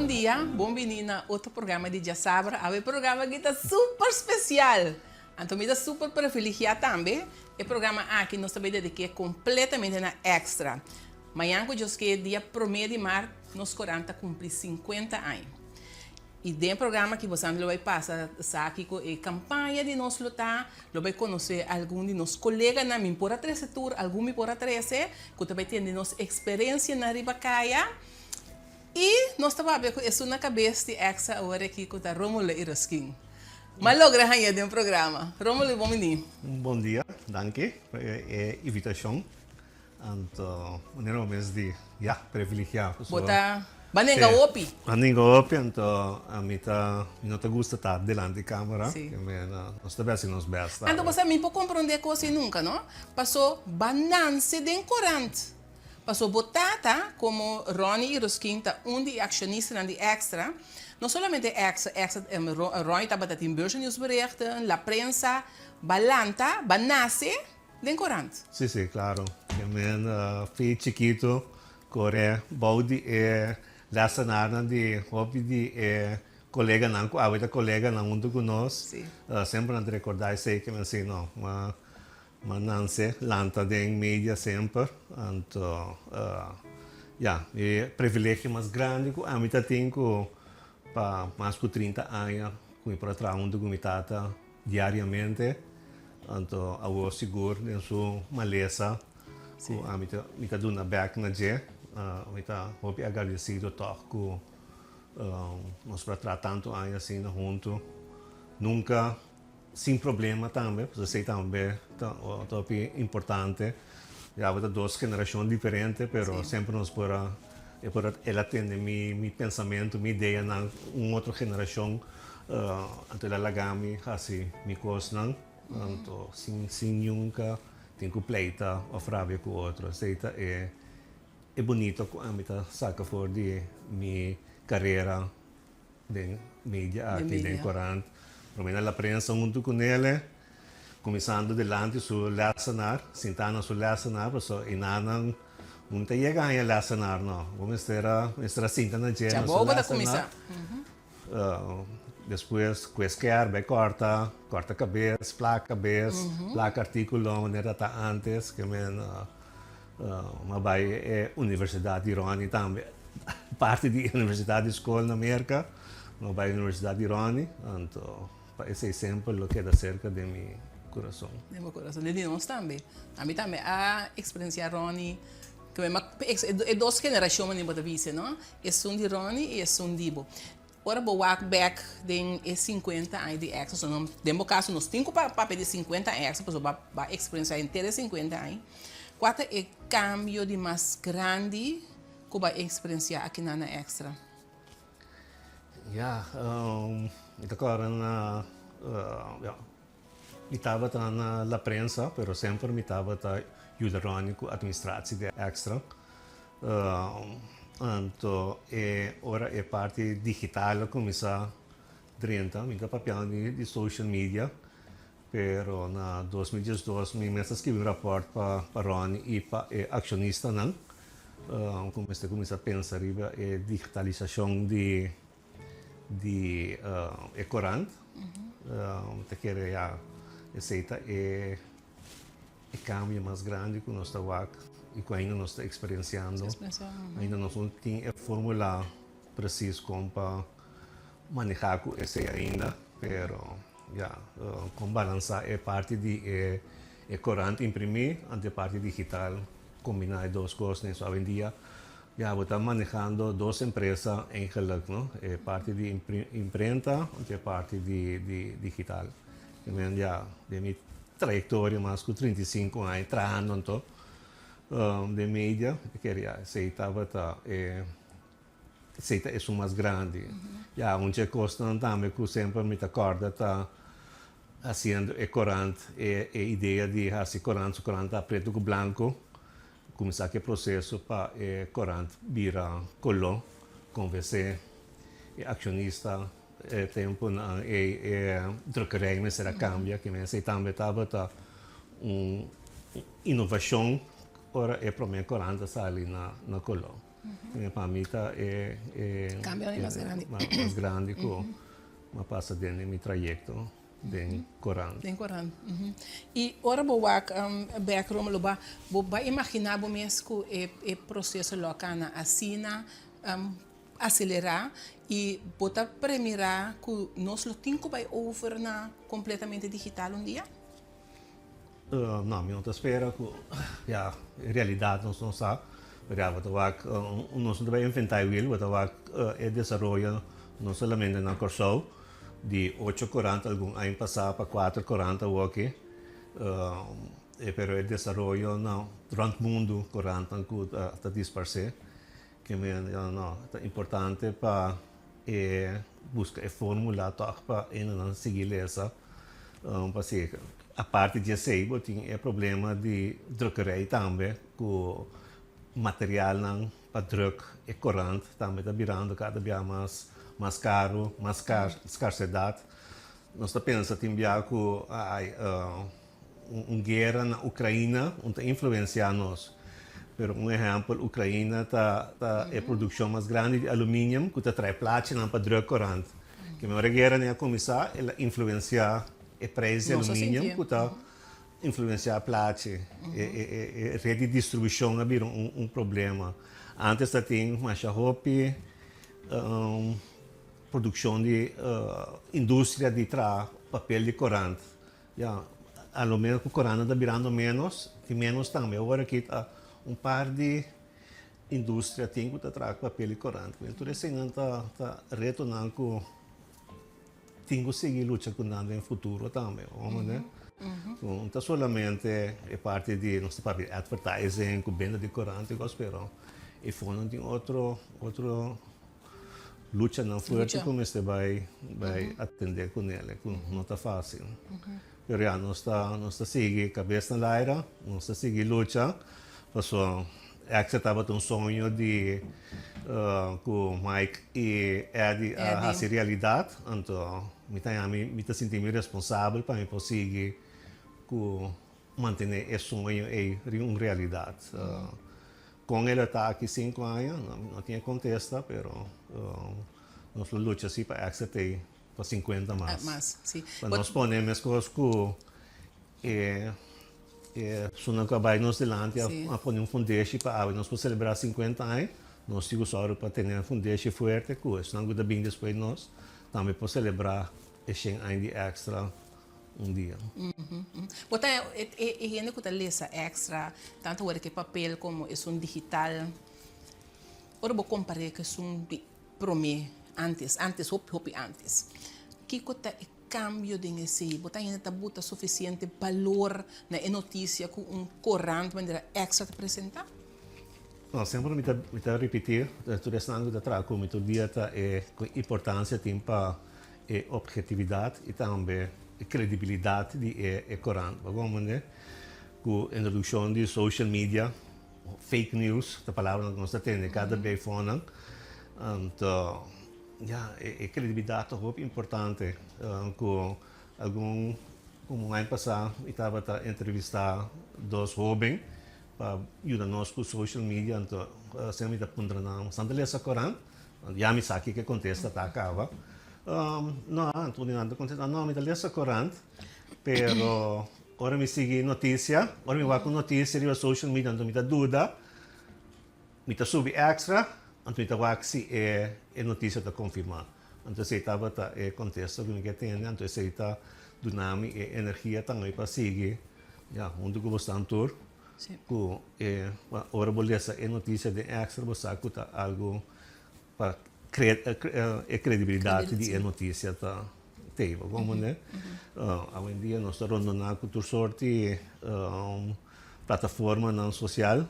Bon dia, bon bini na otro programa di Djasabra. Awe e programa aki ta super special. Anto mi ta super privilegia tambe. E programa aki nos ta bay dediké completamente na Extra. Mañan ku Dios ke dia prome di mart nos korant ta kumpli sinkuenta aña. I den e programa aki bosan lo bai pasa sa kiko e kampaña di nos lo ta, lo bai konosé algun di nos koleganan, mi por a trese tur, algun mi por a trese, ku ta bai tende nos eksperensianan riba kaya. I nos ta papia ku esun na kabes di Extra awor aki ku ta Romulo Iroskin. M'a logra hañ'é den programa. Romulo, bon bini. Bon dia, danki pa e invitashon. Anto manera bo mes di, ya, privilegiá. Bo ta ba nenga hopi. Ba nenga hopi, anto ami ta, mi no ta gusta ta delanti di camera. Si. Nos ta bes nos best. Anto bo sa mi por comprende cos ei nunca, no? Paso ba nanse den corant. Paso bo tata, como Ronnie Iroskin ta un di e accionistanan di Extra, no solamente Extra, Extra, Ronnie tabata tin Beursche Nieuwsberichten, La Prensa, ba lanta, ba nace Den korant. Sí, sí, claro. E men fi chikito kore bou di e lessenarnan di hopi di e koleganan ku awe ta koleganan huntu ku nos. Sí. Semper nan ta rekordá esei ke men si no, ma ma nanse lanta den media semper. Anto ya, e privilegio mas grandi ku ami ta tin ku pa mas ku 30 aña ku mi por a traha huntu ku mi tata Diariamente, anto awor sigur den su malesa ku ami ta mi ta duna bek na dje. Mi ta hopi agradesido tòg ku nos por a traha tantu aña asina huntu, nunka sin problema tambe, pasobra esei tambe ta hopi importante. Ya bo ta dos generashon diferente, pero semper nos por a E por a el a tende mi mi pensamentu, mi ideanan, un otro generashon, anto el a laga mi hasi mi kosnan, anto sin sin nunka tin ku pleita òf rabia ku otro. Esei ta e e bunito ku ami ta saka for di mi karera den media aki, den korant. Promé na La Prensa huntu ku Nele, kuminsando dilanti su lèsenar, sintá na su lèsenar, pasobra enanan no ta yega haña lèsenar no. Bo mester a mester a sinta na dje na su lèsenar. Despues ku e skèr bai kòrta, kòrta kabes, plak kabes, plak artíkulo manera ta ántes, ke men m'a bai e universidat di Ronnie tambe, parti di e universidat di skol na Merka, m'a bai universidat di Ronnie, anto pa esei semper lo keda serka den mi kurason. Den bo kurason, den di nos tambe. Ami tambe a eksperensiá Ronnie, e dos generashon manera bo ta bisa, no? Esun di Ronnie i esun di bo. Ora bo wak bek den e sinkuenta aña di Extra, so den bo kaso nos tin ku papia di sinkuenta aña Extra pasobra bo a eksperensiá henter e sinkuenta aña. Kua ta e kambio di mas grandi ku bo a eksperensiá akinan na Extra? Ya, mi ta kòrda na, ya, mi tabata na La Prensa, pero semper mi tabata yuda Ronnie ku administratie di Extra. Anto e ora e parti digital a kuminsá drenta, mi ta papiando di social media, pero na 2012 mi mes a skibi un rapòrt pa pa Ronnie i pa e akshonistanan ku mester kuminsá pensa riba e digitalisashon di di e korant. Mi ta kere ya esei ta e. E cambio mas grandi cu nos ta wak y cu ainda nos ta experienciando, ainda nos no tin e formula precies con pa maneha cu esey ainda, pero ya, con balansa e parti di e corant imprimi ante e parti digital, combina e dos cosnan. So awendia ya bo ta manehando dos empresa eigenlijk, no? E parti di imprenta ante e parti di digital. Mi men ya den mi trayectoria mas cu 35 aña trahando anto den media, mi kere ya esey tabata e esey ta esun mas grandi. Ya un dje cosnan tambe cu semper mi ta corda ta haciendo e corant, e e idea di haci corant, su corant ta preto cu blanco, cuminsa cu e proceso pa e corant bira colo, convence e accionista. E tempunan ei e drukkerij mester a kambia, ke mester tambe tabata un inovashon ora e promé korant a sali na na koló. Pa mi ta e e Cambionan mas grandi. Mas grandi cu a pasa den mi trayecto den corant. Den corant. Y ora bo wak bek Romulo ba bo ba imagina bo mes cu e e proceso lo a cana asina acelera y bo ta premira cu nos lo tin cu bay over na completamente digital un dia? No, mi no ta spera cu, ya, en realidad nos no sa, pero ya bo ta wak, nos no ta bay inventa e wiel, bo ta wak e desaroyo no solamente na Corsou, di ocho korant algun aña pasa pa kuater korant awoki, pero e desaroyo na rond mundu korantnan cu ta disparse, ke men no, ta importante pa e buska e formula tòg pa hendenan sigui lesa pa sigui. Aparte di esei bo tin e problema di drukkerij tambe ku materialnan pa druk e korant tambe ta birando kada bia mas mas karu, mas skarsedat. Nos ta pensa tin bia ku ai Un guera na Ukraina un ta influencia nos. Pero un ehempel, Ukraina ta ta e produccion mas grandi di aluminium cu ta trae plachinan pa druk corant. Ke ora e guera a cuminsa el a influencia e prijs di aluminium cu ta influencia plachi. E e red di distribucion a bira un un problema. Antes ta tin masha hopi produccion di industria di traha papel di corant. Ya, a lo menos ku korana ta birando menos, tin menos tambe. Awor aki ta un par di industria tin ku ta traha ku papel i korant. Tur eseinan ta ta retonan ku tin ku sigui lucha ku nan den futuro tambe, bo mane? No ta solamente e parti di nos ta papia di advertising ku benta di korant i kos, pero e fondo tin otro otro Luchanan fuerte ku mester bai bai atendé kuné, ku no ta fásil. Pero ya, nos ta nos ta sigui kabes na laira, nos ta sigui lucha, pasobra Extra tabata un soño di ku Mike i Eddie a hasi realidat, anto mi ta haña mi mi ta sinti mi responsabel pa mi por sigui ku mantené e soño ei riba un realidat. Con el a ta aki cinco aña, no tin e contesta, pero nos lo lucha si pa extra tei pa cincuenta mas. Mas, si. Pa nos pone mescos cu e esunnan cu a bay nos dilanti a pone un fundeshi pa awe nos por celebra cincuenta aña, nos tin cu sòru pa tene un fundeshi fuerte cu esunnan cu ta bin despues di nos tambe por celebra e shen aña di extra un dia. Bo ta e hende ku ta lesa extra, tantu ora ku e papel komo esun digital, ora bo kompar'é ku esun di promé, antes, antes, hopi, hopi antes, kiko ta e kambio den esei? Bo ta hende ta buta sufisiente balor na e notisia ku un korant manera extra ta presentá? No, semper mi ta mi ta ripití, tur esnan ku ta traha ku mi tur dia ta e ku importansia tin pa e obhetividat i tambe e kredibilidat di e korant. Bo komprende? Ku introdukshon di social media, fake news ta palabranan ku nos ta tende kada bei fonan. Anto, ya, e kredibilidat ta hopi importante. Ku algun, komo un aña pasá mi tabata entrevistá dos hóben pa yuda nos ku social media, anto asina mi ta puntra nan, Bo ta lesa korant? Ya mi sa kiko e kontesta ta kaba. No, anto nan ta kontesta, no, mi ta lesa korant, pero ora mi sigui notisia, ora mi wak un notisia riba social media anto mi ta duda, mi ta subi extra, anto mi ta wak si e notisia ta konfirmá. Anto esei tabata e kontesta ku mi ke tende, anto esei ta duna mi e energia tambe pa sigui, ya, huntu ku bosnan tur, Ku e ora bo lesa e notisia den extra bo sa ku ta algu pa e kredibilidat di e notisia ta tei. Bo komprende? Awendia nos ta rondoná ku tur sort di plataformanan sosial.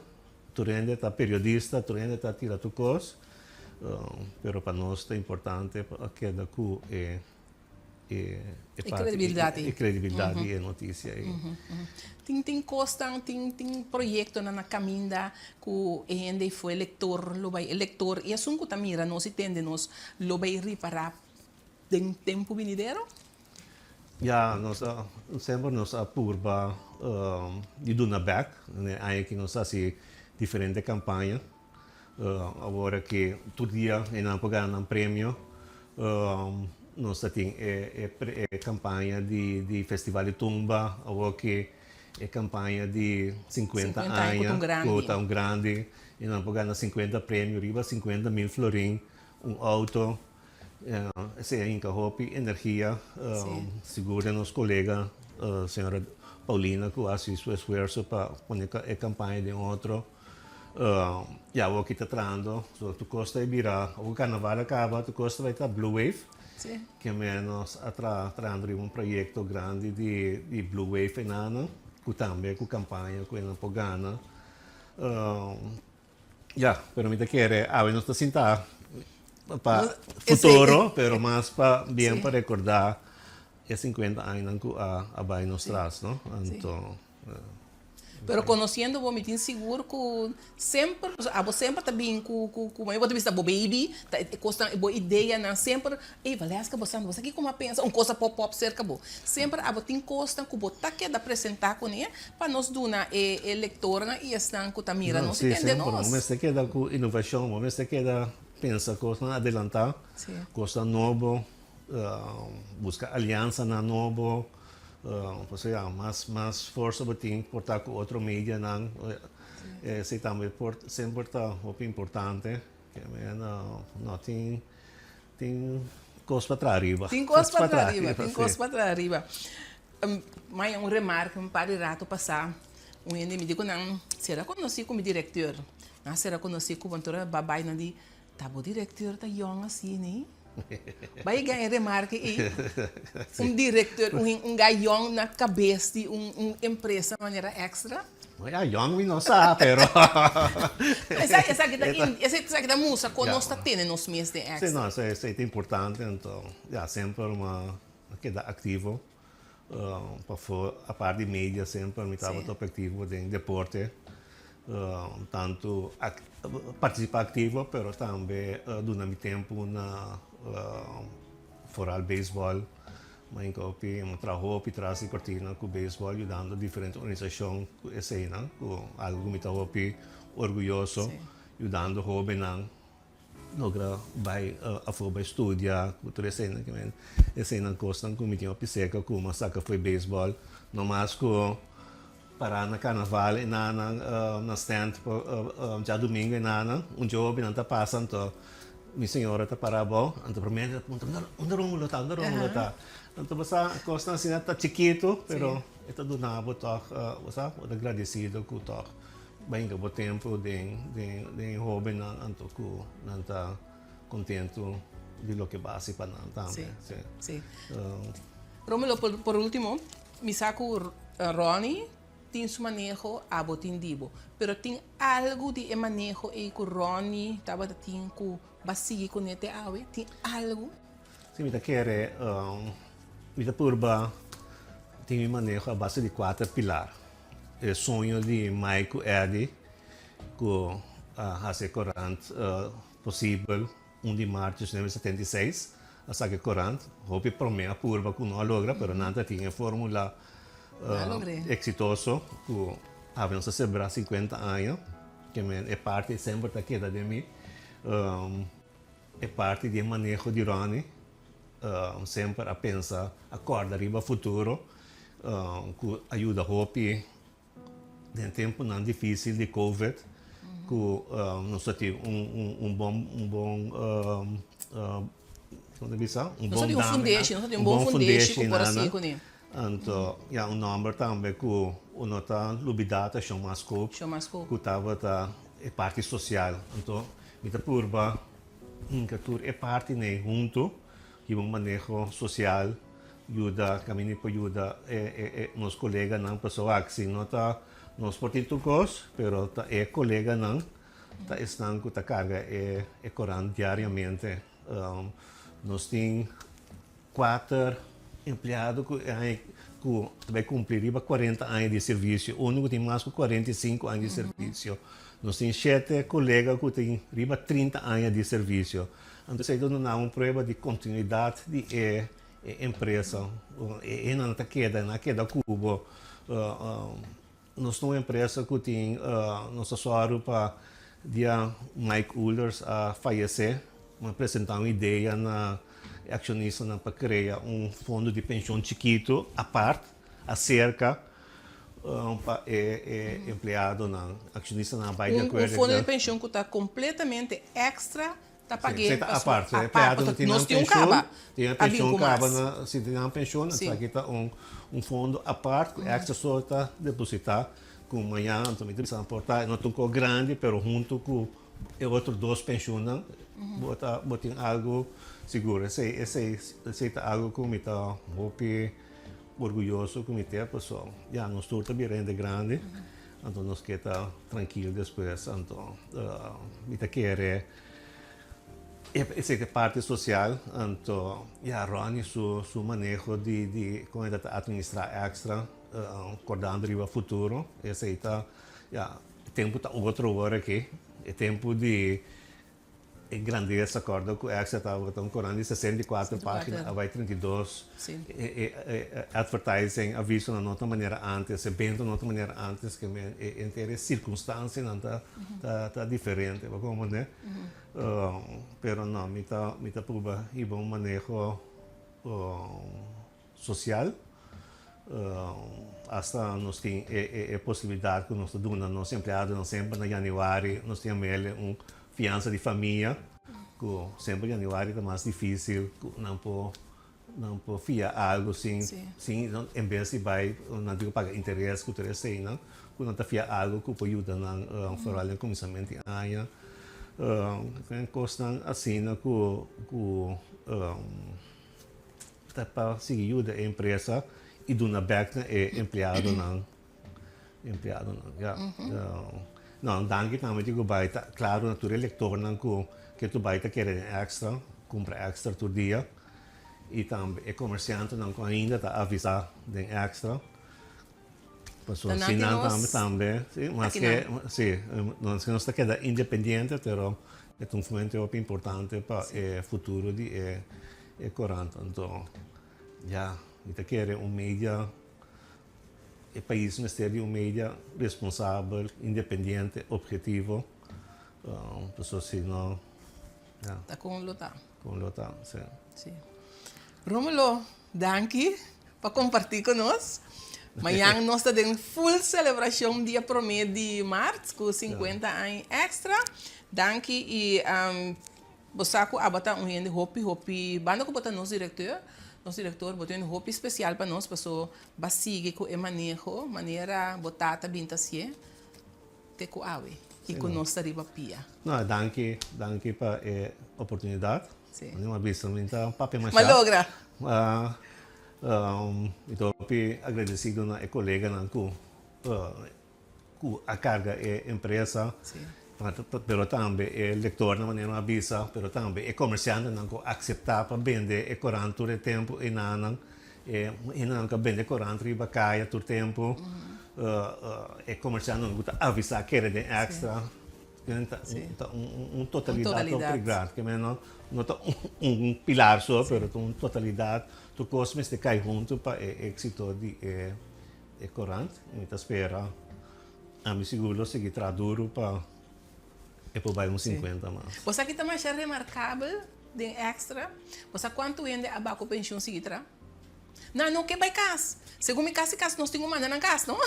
Tur hende ta periodista, tur hende ta tira tur kos. Pero pa nos ta importante pa keda ku e e e credibilidad e credibilidad di e noticia ei. Tin tin cosnan, tin tin proyectonan na caminda cu e hende fu e lector lo bay e lector y esun cu ta mira nos y tende nos lo bay ripara den tempo binidero? Ya, nos a semper nos a purba di duna bek. Den e aña aki nos a haci diferente campaña. Awor aki tur dia e nan por gana nan premio. Nos ta tin e e campaña di di Festival di Tumba, awor ki e campaña di 50 aña cu ta un grandi y nan por gana 50 premio riba 50 mil florin, un auto. Esey a hinca hopi energia, sigur den nos colega señora Paulina cu a haci su esfuerzo pa pone e campaña den otro. Ya awor ki ta trahando, so tur cos ta bira, awor carnaval a caba tur cos ta bay ta Blue Wave. Ke menos a traha trahando riba un proyecto grandi di di Blue Wave enanan cu tambe cu campaña cu enan por gana. Ya, pero mi ta kere awe nos ta sinta pa futuro, pero mas pa bien pa recorda e 50 añanan cu a a bay nos tras, no? Anto. Pero conociendo bo mi tin sigur cu semper, abo semper ta bin cu cu cu bo ta bisa bo baby, ta e cosnan bo ideanan semper, ey Valeska bo sa bo sa kico mi a pensa, un cos a pop up cerca bo. Semper abo tin cosnan cu bo ta keda presenta cune pa nos duna e e lectornan y esnan cu ta mira nos y tende nos. No, si, semper. Bo mester keda cu innovacion, bo mester keda pensa cosnan adelanta, cosnan nobo, busca alianzanan nobo. Pasobra ya mas mas forsa bo tin por ta ku otro medianan esei tambe por semper ta hopi importante no tin tin kos pa traha ariba. Tin kos pa traha ariba, tin kos pa traha ariba. Maya un remarke un par di rato pasá un hende mi di ku nan sera konosí ku mi direkteur nan sera konosí ku bo anto babay nan di Ta bo directeur ta yong asina? Bai gan e remarke ei. Un directeur, un un guy yong na cabes di un un empresa manera Extra. No ya yong mi no sa pero. Esaki esaki ta esaki ta mustra con nos ta tene nos mes den Extra. Si no esei ta importante anto ya semper mi a keda activo. Pafó apart di media semper mi tabata hopi aktivo den deporte, tantu partisipá aktivo pero tambe duna mi tempu na foral beisbòl. Mi a hinka hopi, mi a traha hopi tras di kortina ku beisbòl yudando diferente organisashon ku eseinan, ku algu ku mi ta hopi orguyoso yudando hóbennan. Logra bai afó bai studia ku tur eseinan ke men eseinan kosnan ku mi tin hopi seka ku mi a saka fo'i beisbòl no mas ku pará na karnaval e nanan na stand djadumingu e nanan un djobi nan ta pasa anto mi señora ta pará abou anto promé ta puntra unda Romulo ta unda Romulo ta anto bo sa kosnan asina ta chikitu pero e ta duna bo tòg bo sa bo ta gradesido ku tòg. Bainga bo tempu den den den e hobennan anto ku nan ta kontentu di loke bo hasi pa nan tambe. Sí, sí. Romulo, por por ultimo, mi sa ku Ronnie tin su maneho, abo tin di bo. Pero tin algu di e maneho ei ku Ronnie tabata tin ku bo a sigui kuné te awe? Tin algu? Sí, mi ta kere, mi ta purba tin mi maneho a base di kuater pilar. E soño di Mike ku Eddie ku a hasi e korant posibel un di mart 1976 a saka e korant. Hopi promé a purba ku no a logra pero nan ta tin e formula eksitoso ku awe nos ta selebrá 50 aña. Ke men e parti semper ta keda den mi. E parti di e maneho di Ronnie semper a pensa a kòrda riba futuro ku a yuda hopi den tempunan difísil di covid ku nos ta tin un bon un bon kon ta bisa un bon fundeshi nos ta tin un bon fundeshi ku por a sigui kuné. Anto ya un nòmber tambe ku uno ta lubidá ta Shon Maskop ku tabata e parti sosial. Anto mi ta purba hinka tur e partinan huntu hiba un maneho sosial yuda kaminda mi por yuda e nos koleganan pasobra wak si no ta nos por tin tur kos pero ta e koleganan ta esnan ku ta karga e korant diariamente. Nos tin Kuater empleado ku ku ta bai kumpli riba kuarenta aña di servisio, unu ku tin mas ku 45 aña di servisio. Nos tin shete kolega ku tin riba 30 aña di servisio. Anto esei ta duna un prueba di kontinuidat di e empresa. E hendenan ta keda, nan a keda ku bo. Nos ta un empresa ku tin, nos ta sòru pa. Dia Mike Oehlers a fayesé, mi a presentá un idea na e akshonistanan pa krea un fondo di penshon chikitu apart, aserka, pa e empleadonan. Akshonistanan a bai di akuerdo. Un fondo di penshon ku ta kompletamente èkstra ta pag'é. Sí, ta apart. E empleadonan tin nan penshon, tin nan penshon kaba na, si tin nan penshon, esaki ta un fondo apart ku èkstra so ta depositá. Ku mañana anto mi ta bisa por ta no ta un kos grandi pero hunto ku e otro dos penshunnan bo ta bo tin algu sigur. Esei esei esei ta algu ku mi ta hopi orguyoso ku mi te paso ya nos tur ta bira hende grandi anto nos ke ta trankil despues anto mi ta kere esei ta e parti sosial anto ya Ronnie su su maneho di di kon e ta administra extra. Kordando riba futuro, esei ta, ya, e tempu ta otro ora aki. E tempu di e grandesa, kòrda ku Extra tabata un koran di 64 página, a bai 32. E e advertising, avisonan no ta manera ántes, e benta no ta manera ántes, ke men e henter e sirkunstansianan ta ta diferente, bo komprendé? Pero no, mi ta mi ta pruba hiba un maneho Social. Hasta nos tin e posibilidad cu nos ta duna nos empleadonan semper na januari nos tin amele un fiansa di famia cu semper januari ta mas dificil cu nan por nan por fia algo sin sin en bes di bay nan tin cu paga interes cu tur eseynan cu nan ta fia algo cu por yuda nan vooral den cuminsamento di aña cosnan asina cu cu. Ta pa sigui yuda e empresa y duna bek na e empleadonan. Empleadonan, ya. No, danki tambe di cu bay ta claro na tur e lectornan cu ke tur bay ta kere den extra, cumpra extra tur dia. Y tambe e comerciantenan cu ainda ta avisa den extra. Pasobra Ta si nan nan tin tambe nos tambe, si, maske, akinan. si, maske nos ta keda independiente, pero e ta un fuente hopi importante pa e futuro di e e korant. Anto, ya, mi ta kere un media, e pais mester di un media responsabel, independiente, obhetivo, pasobra si no, ya. Ta kon lo ta. Kon lo ta, si. Si. Romulo, danki pa comparti cu nos. Mañan nos ta den full celebracion dia prome di maart cu 50 aña extra. Danki y bo sa cu abo ta un hende hopi hopi banda cu bo ta nos directeur, nos director bo ta un hende hopi special pa nos paso ba sigui cu e maneho manera bo tata bin ta hacié te cu awe y cu nos ta riba pia. No, danki, danki pa e oportunidad. Sí. Mi a bisa mi ta papia masha. Ma logra. Mi ta hopi agradecido na e coleganan cu cu a carga e empresa. Sí. Pero tambe e lectornan manera mi a bisa, pero tambe e comerciantenan cu a acepta pa bende e corant tur e tempo enanan. E hendenan cu a bende corant riba caya tur tempo. E comerciantenan cu ta avisa kere den extra. Ta un totalidad hopi grandi. Ke men no ta un pilar so, pero ta un totalidad. Tur cos mester cay hunto pa e exito di e corant. Mi ta spera, ami sigur lo sigui traha duro pa e por bay un 50 mas. Bo sa ki ta masha remarcabel den Extra? Bo sa cuanto hende a baco pensioen sigui traha? Nan no ke bai kas. Segun mi kasi kas nos tin ku manda nan kas, no?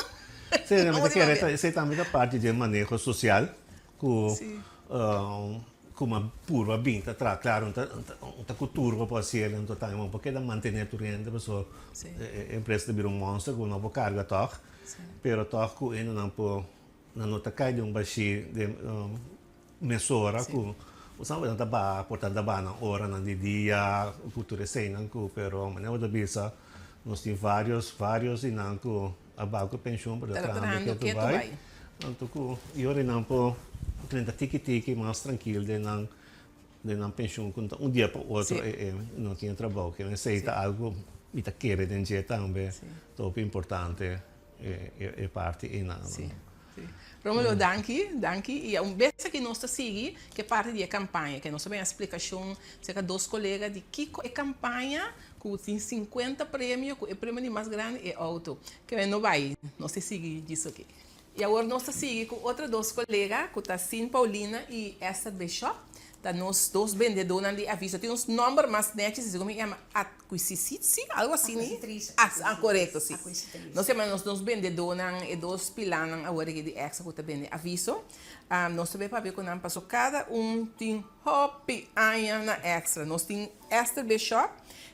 Sí, mi ta kere ta esei tambe ta parti di e maneho sosial ku ku mi a purba bin ta traha. Klaro, no ta no ta ku tur bo por hasi el, anto tambe bo por keda mantené tur hende pasobra e empresa ta bira un monster ku no por karga tòg. Pero tòg ku hendenan por nan no ta kai den un bashí den Mesora ku bo sa nan ta baha por ta baha nan oranan di dia ku tur eseinan ku pero manera bo ta bisa nos tin varios varios di nan ku a baha ku penshun pero ta trahando ketu bai anto ku e ora nan por drenta tiki tiki mas trankil den nan den nan penshun ku no ta un dia pa otro e no tin e trabou ke esei ta algu mi ta kere den dje tambe ta hopi importante e parti einan. Romulo, danki, danki. I un bes aki nos ta sigui ku e parti di e kampaña, ke nos ta bini a splikashon serka dos kolega di kiko e kampaña ku tin 50 premio, ku e premio di mas grandi e outo. Ke no bai, nos ta sigui djis aki. I awor nos ta sigui ku otro dos kolega ku ta Sin Paulina i Esther Bishop. Ta nos dos bendedónan di aviso. Tin un nòmber mas nèchi si segun mi yama Adquisisitsi, algu asina. Adquisitrice. Ah, korekto, si. Adquisitrice. Nos yama nos dos bendedónan, e dos pilánan awor aki di Extra ku ta bende aviso. Nos ta bai papia ku nan paso kada un tin hopi aña na Extra. Nos tin Esther Bishop.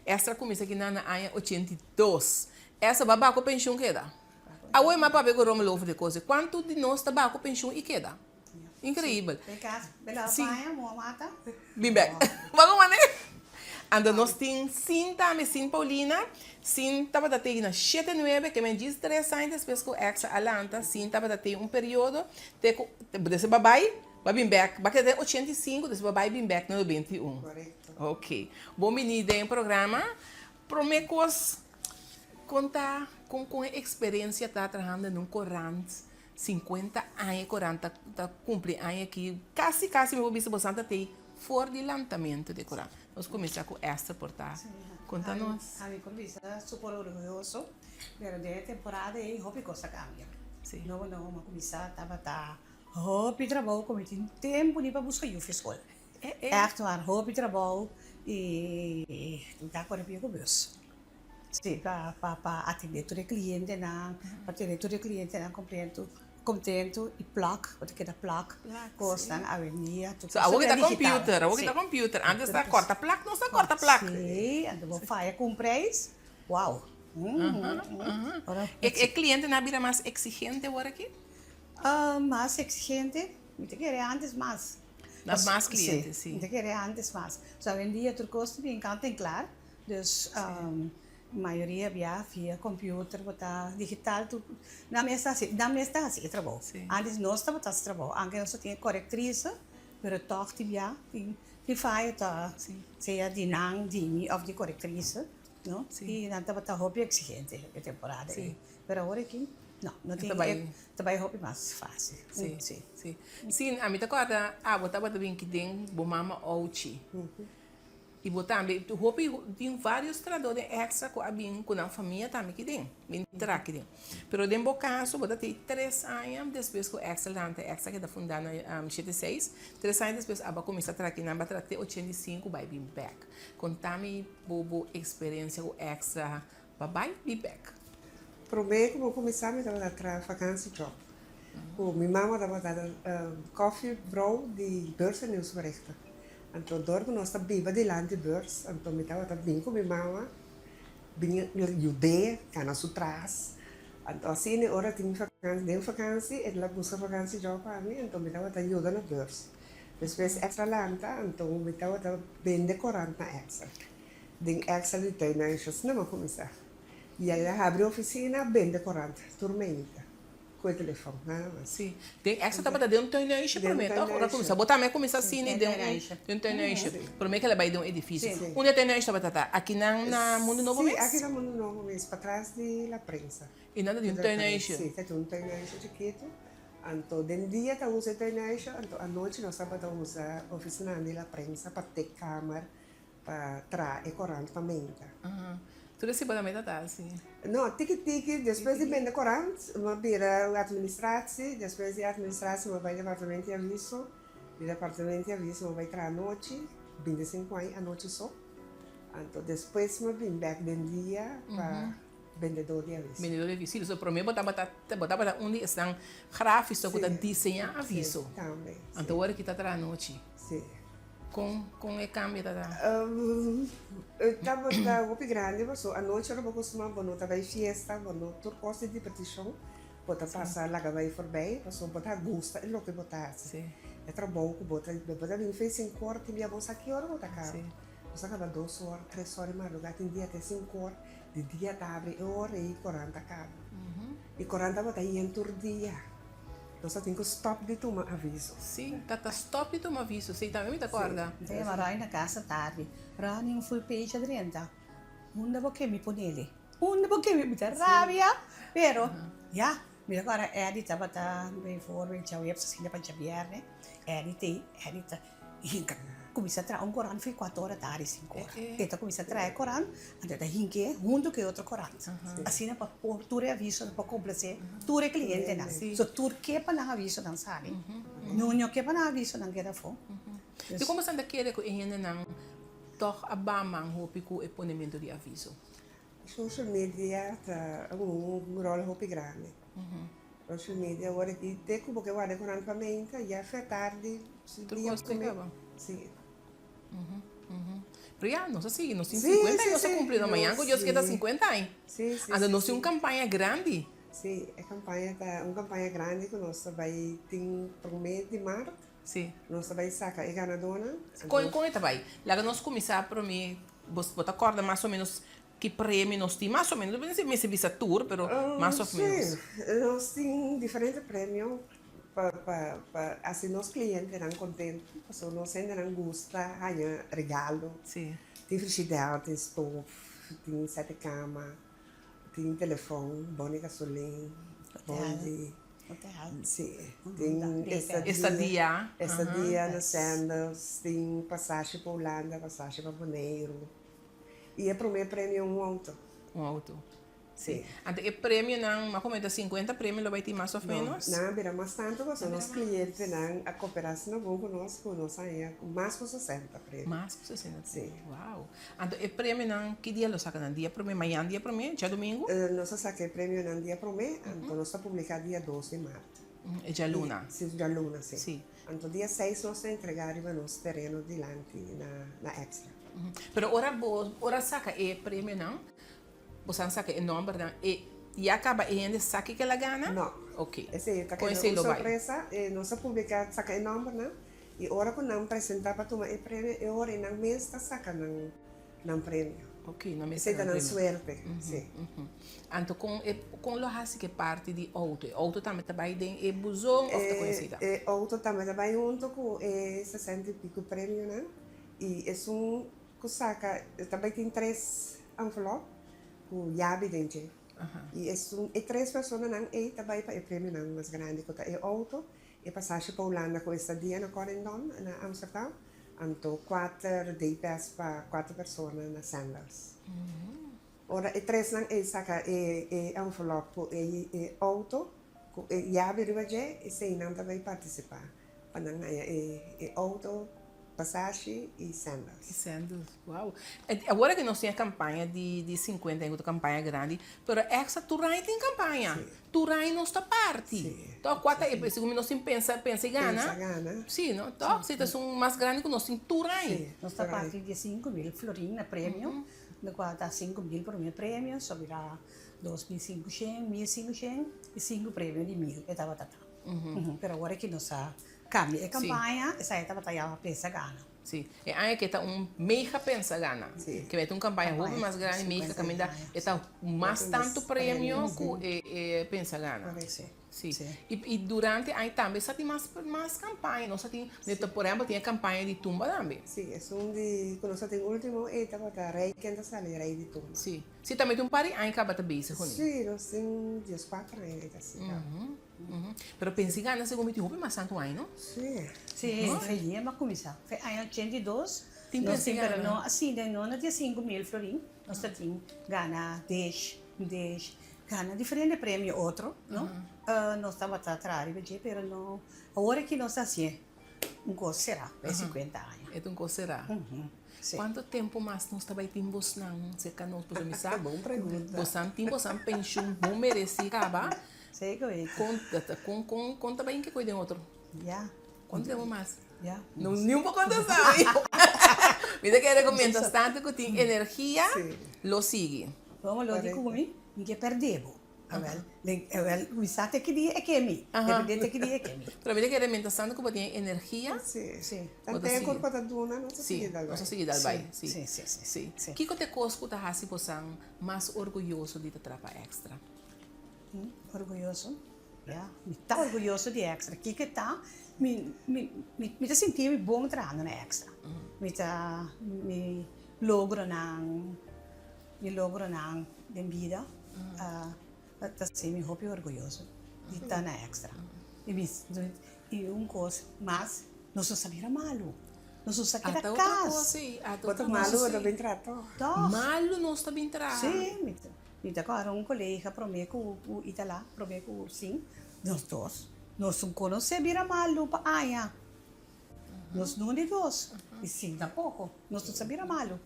Esther a kuminsá aki nan na aña 82. Esther, bo a bako penshun keda? Awor mi a papia ku Rommel over di kos. Kuantu di nos ta bako penshun i keda? Increíbel. Si. Bin bek. Bo a mane? Anto nos tin Sin tambe, Sin Paulina. Sin tabata tei na shete nuebe, ke men djis tres aña despues ku Extra a lanta, Sin tabata tei un periodo te ku, despues bo a bai, bo a bin bek, bo a keda den 85, despues bo a bai bin bek na 91. Korekto. Ok. Bon bini den e programa. Prome kos, konta kon kon e eksperensia ta trahando den un korant 50 aña korant ta ta kumpli aña aki kasi kasi mi por bisa bosan ta tei for di lantamentu di korant. Nos kuminsá ku Esther por ta konta nos. Ami por bisa super orguyoso pero den e temporada ei hopi kos a kambia. Nobo nobo mi a kuminsá tabata hopi trabou ku mi tin tempu ni pa buska yu fi skol. Ègt waar hopi trabou i mi ta kore pia ku bus. Sí, pa pa pa atendé tur e klientenan, pa tene tur e klientenan komplentu kontentu i plak, bo ta keda plak kosnan awendia tur So awor ki ta computer, awor ki ta computer, antes ta kòrta plak, nos ta kòrta plak. Sí, anto bo faya ku un preis, wow. E e klientenan a bira mas eksigente awor aki? Mas eksigente? Mi ta kere antes mas. Mas mas kliente, sí. Mi ta kere antes mas. So awendia tur kos ta bin kant en klar. Dus mayoria bia via computer bo ta digital tur nan mes ta hasi nan mes ta hasi e trabou. Antes nos tabata hasi trabou anke nos ta tin e korektrise pero tòg tin bia tin tin fayo ta sea di nan di mi òf di korektrise no i nan tabata hopi eksigente e temporada ei pero awor aki no no tin e ta bai hopi mas fásil. Sí sí sí ami ta kòrda abo tabata bin kiden bo mama ouchi. I bo tambe, hopi tin varios trahador den extra ku a bin ku nan famia tambe ki den, bin traha ki den. Pero den bo kaso bo ta tin tres aña despues ku extra lanta, extra keda fundá na 76, tres aña despues abo a kuminsá traha ki nan, bo a traha te 85 bai bin bèk. Konta mi bo bo eksperensia ku extra pa bai bin bèk. Promé ku bo kuminsá mi tabata traha vakansi job. Ku mi mama tabata kòfi brou di Beurs en Nieuwsberichten. Anto dor ku nos ta biba dilanti beurs, anto mi tabata bin ku mi mama bin yud'é kana su tras. Anto asina e ora tin vakansi, den vakansi e la buska vakansi job pa mi, anto mi tabata yuda na beurs. Despues extra lanta, anto mi tabata bende korant na extra. Den extra di tuinhuisje, asina mi a kuminsá. I a habri ofisina, bende korant tur meinta. Ku e telefòn, nada mas. Sí. Den extra tabata den un tuinhuisje promé, tòg? Ora kuminsá. Bo tambe a kuminsá asina den un den un tuinhuisje. Promé ku el a bai den un edifisio. Sí. Unda e tuinhuisje tabata ta? Aki nan na Mundu Nobo mes? Sí, aki na Mundu Nobo mes, patras di La Prensa. I nan ta den un tuinhuisje? Sí, ta den un tuinhuisje chikitu. Anto den dia ta usa e tuinhuisje, anto anochi nos tabata usa ofisinanan di La Prensa pa tek kamer. Pa traha e korant pa menta. Tur e siba tambe ta ta asi? No, tiki tiki, despues di bende korant, mi a bira administratie, despues di administratie mi a bai departamento di aviso, di departamento di aviso mi a bai traha anochi, 25 aña anochi so, anto despues mi a bin bek den dia pa bendedor di aviso. Bendedor di aviso, si, so prome bo tabata, bo tabata un di esnan grafiso ku ta diseña aviso. Si, tambe, si. Anto ora ki ta traha anochi? Si. Kon kon e kambio ta ta? E tabata hopi grandi paso anochi ora bo kustumá bo no ta bai fiesta, bo no tur kos di dibertishon bo ta pasa laga bai forbei paso bo ta gusta e loke bo ta hasi. E trabou ku bo ta bo ta bin fe sinku or tin bia bo sa ki ora bo ta kaba. Bo sa kaba dos or, tres or di madrugá tin dia te sinku or di dia ta habri e ora ei korant ta kaba. I korant tabata yen tur dia. Nos a tin ku stòp di tuma aviso. Sí, ta ta stòp di tuma aviso. Sí, tambe mi ta kòrda. Mi ta yama Rai na kasa tardi. Rai, un full page a drenta. Unda bo ke mi ponele? Unda bo ke mi? Mi ta rabia. Pero, ya, mi ta kòrda Eddie tabata bijvoorbeeld djaweps asina pa djabièrnè. Eddie t'ei, Eddie ta. Hinka kuminsá traha un korant for kuater ora tardi, sinku ora. E ta kuminsá traha e korant, anto e ta hink'é huntu ku e otro korant. Asina pa por tur e avisonan pa komplasé tur e klientenan. So tur ke pa nan avisonan sali. No no ke pa nan avisonan keda afó. Dikon boso ta kere ku e hendenan tòg a ba man hopi ku e ponementu di aviso? Social media ta un ròl hopi grandi. Social media awor aki te ku bo ke warda e korant pa meinta ya fe tardi si Tur dia kos te prome kaba. si. Pero ya nos a sigui nos tin Si sinkuenta si aña nos a si kumpli no mañan nos ku Dios keda si sinkuenta aña. si si Anto si nos tin si. un kampaña grandi. Si e kampaña ta un kampaña grandi ku nos ta bai tin prome di mart. Si. Nos ta bai saka e ganadónan. Kon kon e ta bai? Laga nos kuminsá promé bo bo ta kòrda mas o ménos Ki premio nos tin? Mas o menos, no mester bisa tur, pero mas of menos. Sí, nos tin diferente premio pa pa pa hasi nos clientenan contento, pasobra nos hendenan gusta haña regalo. Sí. Tin frigider, tin stof, tin sete cama, tin telefon, bon di gasolin, bon di. Hotel. Sí, tin estadia. Estadia. Estadia na Sandals, tin pasashi pa Hulanda, pasashi pa Boneiru. I e promé premio un outo. Un outo. Sí. Anto e premionan, mas o menos 50 premio lo bai tin mas of menos? No, nan a bira mas tantu pasobra nos clientenan a coopera asina bon cu nos cu nos a haña mas cu 60 premio. Mas cu 60 premio. Sí. Wow. Anto e premionan ki dia lo saca nan? Dia promé, mañan dia promé, djadomingo? Nos a saca e premionan dia promé, anto nos ta publica dia dos di mart. E djaluna. Sí, djaluna, sí. Sí. Anto dia seis nos ta entrega riba nos tereno dilanti na Extra. Pero ora bo ora saka e premionan, boso a saka e nombernan e ya kaba e hende sa kiko el a gana? No. Ok. Esei ta Kon keda esei un lo bai? sorpresa. Nos a publica saka e nombernan y ora ku nan presenta pa tuma e premio e ora nan mes ta saka nan nan premio. Ok, nan mes Esei ta ta nan nan premio. suerte, si. Anto kon e kon lo hasi ku e parti di outo? E outo tambe ta bai den e buzon of ta kon esei ta? E outo tambe ta bai hunto ku e sesenta y pico premionan. I esun ku saka ta bai tin tres envelop ku yabi den dje. I esun e tres personanan ei ta bai pa e premionan mas grandi ku ta e outo, e pasashi pa Hulanda ku estadia na Corendon na Amsterdam, anto kuater day pass pa kuater persona na Sandals. Ora e tresnan ei saka e e envelop ku e e outo ku e yabi riba dje, eseinan ta bai partisipá pa nan haña e e outo. Pasashi y sandals. Y sandals, wow. Awor aki nos tin e campaña di di 50 aña cu ta campaña grandi, pero extra tur aña tin campaña. Sí. Tur aña nos ta parti. Sí. Toch cua ta e segun mi nos tin pensa pensa y gana. Pensa gana. Sí, no? Toch? Si ta esun mas grandi cu nos tin tur aña. Sí. Nos ta parti di 5000 florin na premio, di cual ta 5000 prome premio, sobra 2500, 1500 y cinco premio di 1000 e tabata ta. Pero awor aki nos a Cambia e campaña, esaki tabata ya pensa gana. Sí, e aña aki ta un mega pensa gana. Sí. Ke ta un campaña hopi mas grandi, mega caminda, e ta mas tanto premio cu e e pensa gana. Sí. Sí. Y y durante aña tambe sa tin mas mas campaña, nos a tin, por ehempel tin e campaña di tumba tambe. Sí, esun di cu nos a tin ultimo e tabata Rey ken ta sali Rey di tumba. Sí. Sí, tambe tin un par di aña caba ta bezig cu ne. Sí, nos tin diescuater aña e ta así caba. Pero pensi gana segun mi tin hopi mas tantu aña no? Sí. Sí, fe yema a cuminsa. Fe aña 82. Tin nos pensi tin, pero gana. no asina, no na 15,000 florin. Nos ta tin gana dish, dish, gana diferente premio otro, no? Nos tabata traha riba dje, pero no, awor aki nos ta hacié un cos será, e 50 aña. E ta un cos será. Sí. Cuanto tempo mas nos ta bay tin bosnan cerca nos? Pasobra mi sa, Bon pregunta. bosnan tin bosnan pensioen bon mereci caba. Zeker weten. Kon ta kon kon kon ta bay inke koe den otro? Ja. Cuanto tempo mas? Ja. No ni un poco ta sabi. Mi ta kere ku mientras tanto ku tin energia Sí. lo sigui. Como lo di Correcto. ku mi, mi ke perde bo. Awel, den awel mi sa te ki dia e ke mi. Depende te ki dia e ke mi. Pero mi ta kere mientras tanto ku bo tin energia. Sí. Sí. Bo ta Tanto e sigui. kurpo ta duna, nos ta Sí, sigui dal nos ta bai. sigui dal bai. Sí, Sí. sí, sí, Sí. sí. Kiko ta e kos ku ta hasi bosan mas orguyoso di ta trapa extra? Orguyoso? Ya, mi ta orguyoso di Extra. Kiko ta? Mi, mi, mi, mi ta sinti mi bon trahando na Extra. Mi ta, mi logronan, mi logronan den bida ta hasi mi hopi orguyoso di ta na Extra. I mi, i un kos mas, nos no sa bira malu. Nos no sa keda Ata otro kas. kos ei, ata Bo ta otro kos malu bo ta ei. bin traha tòg. Tòg. Malu nos ta bin traha. Sí, mi ta mi ta kòrda un kolega promé ku ku Itala, promé ku Sin, nos dos, nos un konosé bira malu pa aña. Nos no di dos, i Sin tampoko, nos no sa bira malu.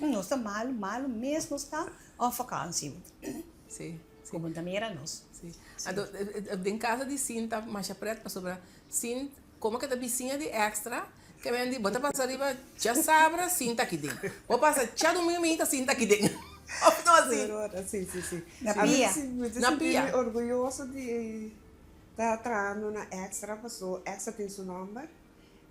Nos ta malu, malu mes nos ta òf vakansi. Sí, sí. Komo ta mira nos. Sí. Anto, den kaso di Sin ta masha pret pasobra Sin Como ke ta bisiña di extra ke men di bo ta pasa riba djasabra sinta aki den bo pasa djadomingo minta sinta aki den of no asi? Si si si Na pia. Mi ta Na sinti pia. mi orguyoso di ta trahando na extra paso extra tin su nomber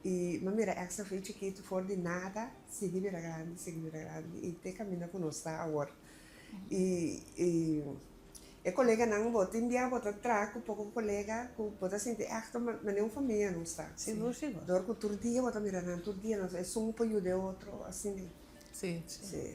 y mi a mira extra for chikitu for di nada sigui bira grandi sigui bira grandi y te caminda cu nos ta awor y y. E koleganan bo tin bia bo ta traha ku poko kolega ku bo ta sinti ègt manera un famia nos ta. Sigur sigur. Dor ku tur dia bo ta mira nan tur dia nos esun por yuda e otro asina. Si,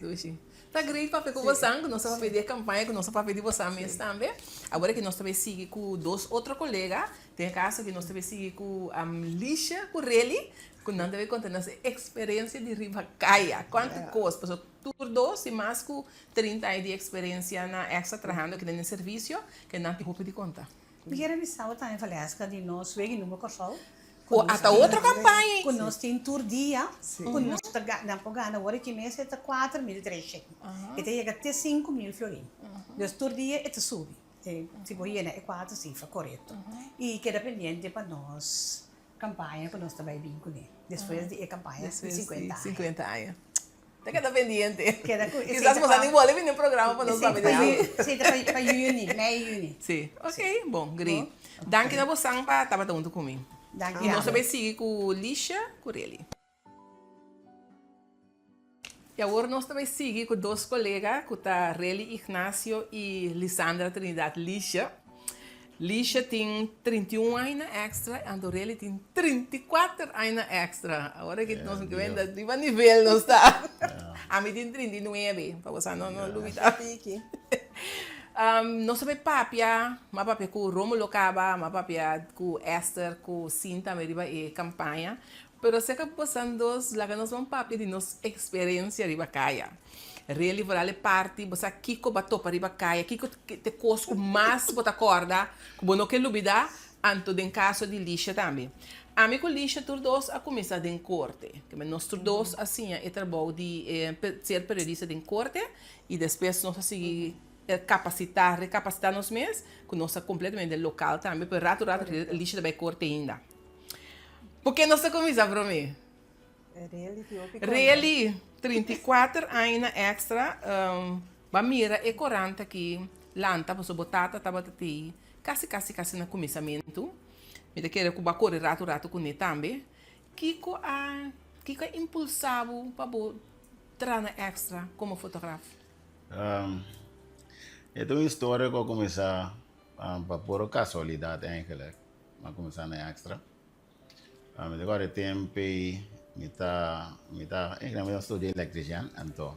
dushi. Ta great papia ku bosan ku nos a papia di e kampaña ku nos a papia di bosan mes tambe. Awor aki nos ta bay sigui ku dos otro kolega. Den e kaso aki nos ta bay sigui ku Lisha ku Relly ku nan ta bay konta nos e eksperensia di riba kaya. Kuantu kos pasobra tur dos tin mas ku 30 aña di experiencia na extra trahando aki den e servicio ke nan tin hopi di konta. Mi kier a bisa bo tambe Valeska di nos Wega Numa Kòrsou ku O nos ata tin otro kampaña. ku nos tin tur dia ku nos ta nan por gana ora ki mes e ta 4300 e ta yega te 5000 florin dus tur dia e ta subi si bo yena e kuater sifra korekto i keda pendiente pa nos Campaña cu nos ta bay bin cune despues di e campaña di 50 aña. 50 aña. Ta keda pendiente. Keda cu esey Kisas ta nos pa. a ni bolbe bini un programa pa nos papia di algo. Esey ta pa juni, mei juni. Si. Ok, bon, great. Danki na bosan pa tabata hunto cu mi. Danki. Y nos ta bay sigui cu Lisha cu Relly. I awor nos ta bai sigui ku dos kolega ku ta Relly Ignacio i Lisandra Trinidad Lisha. Lisha tin 31 aña na extra anto Relly tin 34 aña na extra. Awor aki nos ke wenda riba nivel nos ta. Ami tin 39 pa bo sa no no lubida. Nos ta bai papia, m'a papia ku Romulo kaba, m'a papia ku Esther ku Sinta tambe riba e kampaña. Pero seka bosan dos laga nos ban papia di nos experiencia riba caya. Really vooral e parti bo sa kico bo a topa riba caya, kico ta e cos cu mas bo ta corda cu bo no ke lubida, anto den caso di Lisha tambe. Ami cu Lisha tur dos a cuminsa den corte. Nos tur dos a siña e trabou di ser periodista den corte y despues nos a sigui capacita, recapacita nos mes cu nos ta completamente local tambe, pero rato rato Lisha ta bay corte ainda. Por ke nos ta kuminsá promé? Really, tin hopi konta. Really, 34 aña extra, bo a mira e korant aki lanta pasobra bo tata tabata tei kasi kasi kasi na kuminsamentu. Mi ta kere ku bo a kore ratu ratu kuné tambe. Kiko a kiko a impulsá bo pa bo traha na extra komo fotograf? E ta un historia ku a kuminsá pa puro kasualidat eigenlijk. Mi a kuminsá na Extra. Mi ta kòrda e tempu ei mi ta mi ta mi ta studia electrician anto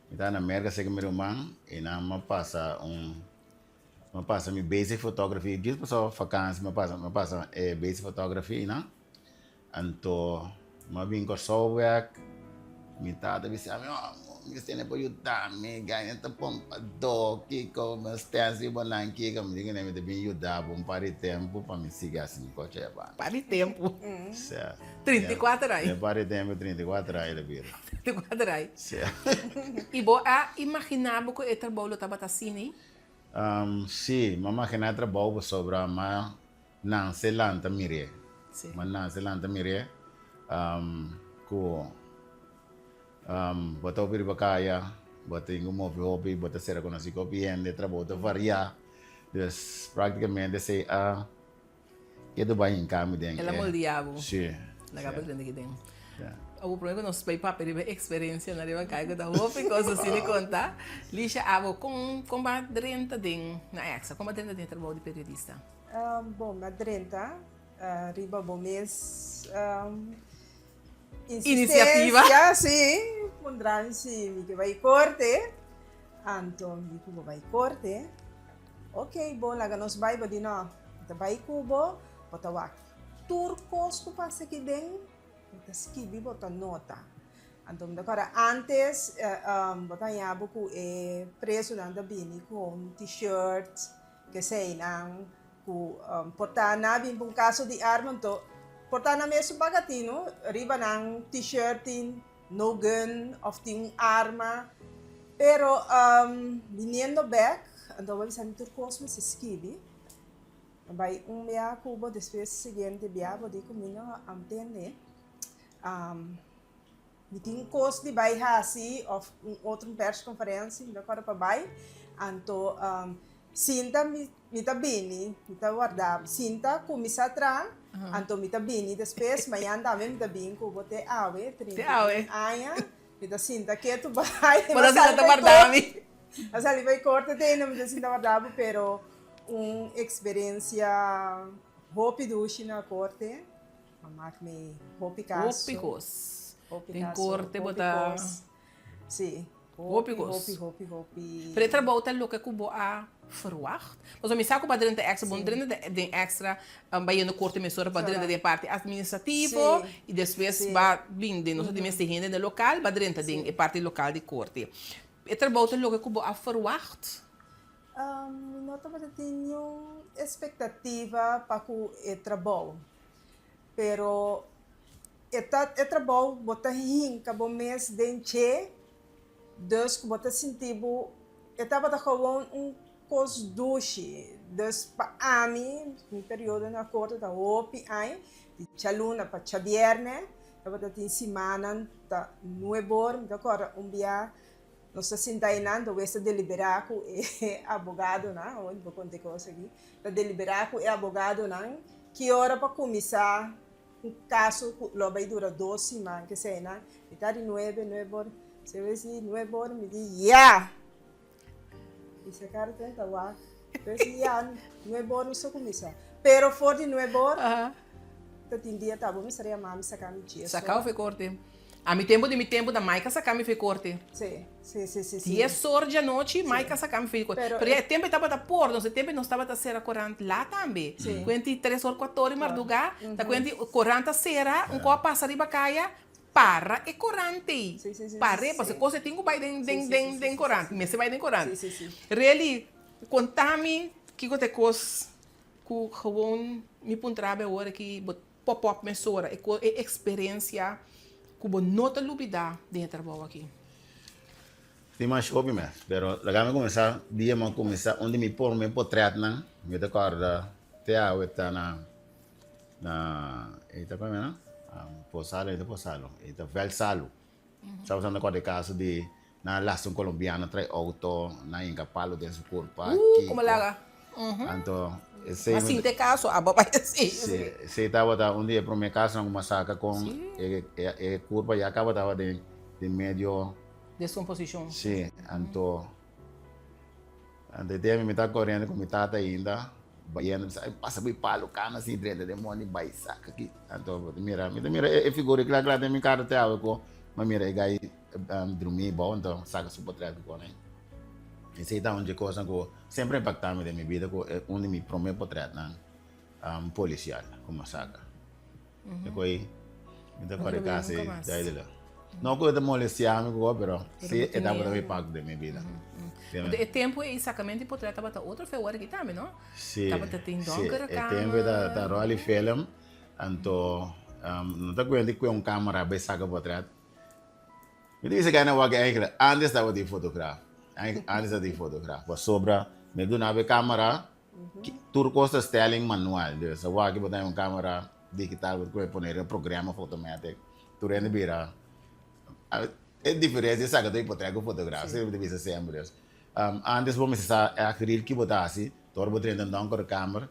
mi ta na Merka serka mi ruman i nan a pasa un mi a pasa mi basic photography djis pasobra fakansi mi a pasa mi a pasa e basic photography einan. Anto mi a bin Kòrsou bèk, mi tata bisa mi, oh, mi mester por yuda mi, gana ta pompadó, kiko, mi stèns riba nan kiko, mi di kuné mi ta bin yuda bo un par di tempu pa mi sigui hasi mi kochi ayabanda. Par di tempu? Sè. 34 aña. Un par di tempu, 34 aña ta bira. 34 aña. Sè. I bo a imaginá bo ku e trabou lo tabata asina ei? Sí, mi a imaginá e trabou pasobra mi a Nanse lanta mir'é. Ma Nanse lanta mir'é ku bo ta hopi riba kaya, bo tin ku move hopi, bo ta sera konosí ku hopi hende, trabou ta variá. Dus praktikamente esei a ketu bai hinká mi den e. El a moldeá bo. Sí. Laga bo drenta aki den. Abo prome ku nos bai papia riba eksperensianan riba kaya ku ta hopi kos asina di konta. Lisha, abo kon kon bo a drenta den na Extra? Kon bo a drenta den e trabou di periodista? Bon, mi a drenta riba bo mes Inisiativa. insistencia, sí, pundra mi si mi ke bai korte. Anto mi di ku bo bai korte. Ok, bon, laga nos bai. Bo di no, mi ta bai ku bo, bo ta wak tur kos ku pasa aki den. Bo ta skibi bo ta nota. Anto mi ta kòrda ántes bo ta haña bo ku e prezunan ta bini ku un t-shirt, keseinan ku por ta nan a bin pa un kaso di arma anto por ta nan mes su bagatino riba nan t-shirt tin no gun òf tin un arma pero biniendo bèk anto bo a bisa mi tur kos mester skibi. A bai un bia ku bo despues siguiente bia bo di ku mi no a tende. Mi tin kos di bai hasi òf un otro persconferentie mi ta kòrda pa bai anto sinta mi mi ta bini mi ta warda sinta kuminsá traha anto mi ta bini despues mañan tambe mi ta bin ku bo te awe 31 aña mi ta sinta ketu bai Bo ta sinta ta warda mi. A sali bai korte te ainda mi ta sinta warda bo pero un experiencia hopi dushi na korte. A mak mi hopi kaso. Hopi kos. Hopi Den kaso, korte bo hopi ta. kos. Sí. Hopi kos. Hopi, hopi, hopi. Pero e trabou ta loke ku bo a verwacht? Pasobra mi sa ku bo a drenta extra, bo no drenta den extra bayendo korte mesora, bo a drenta den e parti administrativo i despues bo a bin den nos a tin mester hende den lokal, bo a drenta den e parti lokal di korte. E trabou ta loke ku bo a verwacht? Mi no tabata tin niun espektativa pa ku e trabou, pero e ta e trabou bo ta hinka bo mes den dje, dus ku bo ta sinti bo e tabata gewoon un kos dushi. Dus pa ami, mi periodo na korte ta hopi aña, di djaluna pa djabièrnè, tabata tin simannan ta nuebor, mi ta kòrda un bia Nos ta sinta einan, ta wes ta deliberá ku e abogadonan, awor mi por konta e kos aki, ta deliberá ku e abogadonan ki ora pa kuminsá un kaso ku lo bai dura dos siman, keseinan, mi ta di nuebe, nuebe ora, se wes di nuebe ora mi di ya! I se kara ten ta wak, wes di ya, nuebe ora nos ta kuminsá, pero for di nuebe ora ta tin dia ta bo mester yama mi saka mi djes ora. Saka of e korte? Ami tempu di mi tempu ta Maika saka mi fe korte. Sí, sí, sí, sí, sí. Dies or di anochi Maika saka mi fe korte. Pero ya e tempu e tabata por, nos e tempu nos tabata sera korant lat tambe. Sí. Kuenti tres or kuater or di mardugá, ta kuenti korant a sera, un kos a pasa riba kaya, para e korant ei. Sí, sí, sí, Par'é, sí. pasobra e kos ei tin ku bai den, den, Sí, sí, den, sí, sí, den sí, korant, sí. mester bai den korant. Sí, sí, sí. Really, konta mi kiko ta e kos ku gewoon mi puntra bo awor aki bo Pop up mesora e ko e eksperensia ku bo no ta lubidá den e trabou aki. Tin mas hopi mes, pero laga mi kuminsá dia mi a kuminsá un di mi promé potrètnan mi ta kòrda te awe ta na na e ta kome no Posalo e ta Posalo e ta Vèlt Salu. Sa bo sa ta kòrda e kaso di Nan a lasta un colombiano trae auto, nan a hinca palo den su curpa, Uh, kiko. como laga. Anto, esey Ma mi sinti e caso, abo bai esey. Sí, esey tabata un di e prome casonan cu mi a saca con e e curpa ya caba tabata den den medio. Descomposicion. Sí, anto anto e tempo mi ta coriendo cu mi tata ainda, bayendo mi sa, pasa bo e palo cana así drenta den mondi bay saca aki. Anto bo ta mira, mi ta mira e figura cla cla den mi cara te awe cu mi a mira e guy. Drumí bou anto saka su potret ku kone. Esei ta un dje kosnan ku semper a impaktá mi den mi bida ku e un di mi promé potretnan polisial ku mi a saka. E koi mi ta kòrda kasi duidelijk. No ku e ta molestiá mi ku kos pero si e tabata un impakto den mi bida. Anto e tempu ei sakamentu di potret tabata otro fe awor aki tambe no? Si, Tabata tin si. donkere E tempu ei kamer. ta ròl di film anto no ta kuenta di kue un kamera bai saka potret. Mi ta bisa gana wak eigenlijk antes tabatin fotograaf. Antes tabatin fotograaf. Pasobra mi a duna bo e camera, tur cos ta stelling manual. Dus awor aki bo ta un camera digital bo ta come pone riba programa photomatic. Tur hende bira e diferencia esaki ta hipoteca cu fotograaf. Esei mi ta bisa semper. Dus antes bo mester sa echt real ki bo ta haci. Ora bo drenta un donkere kamer.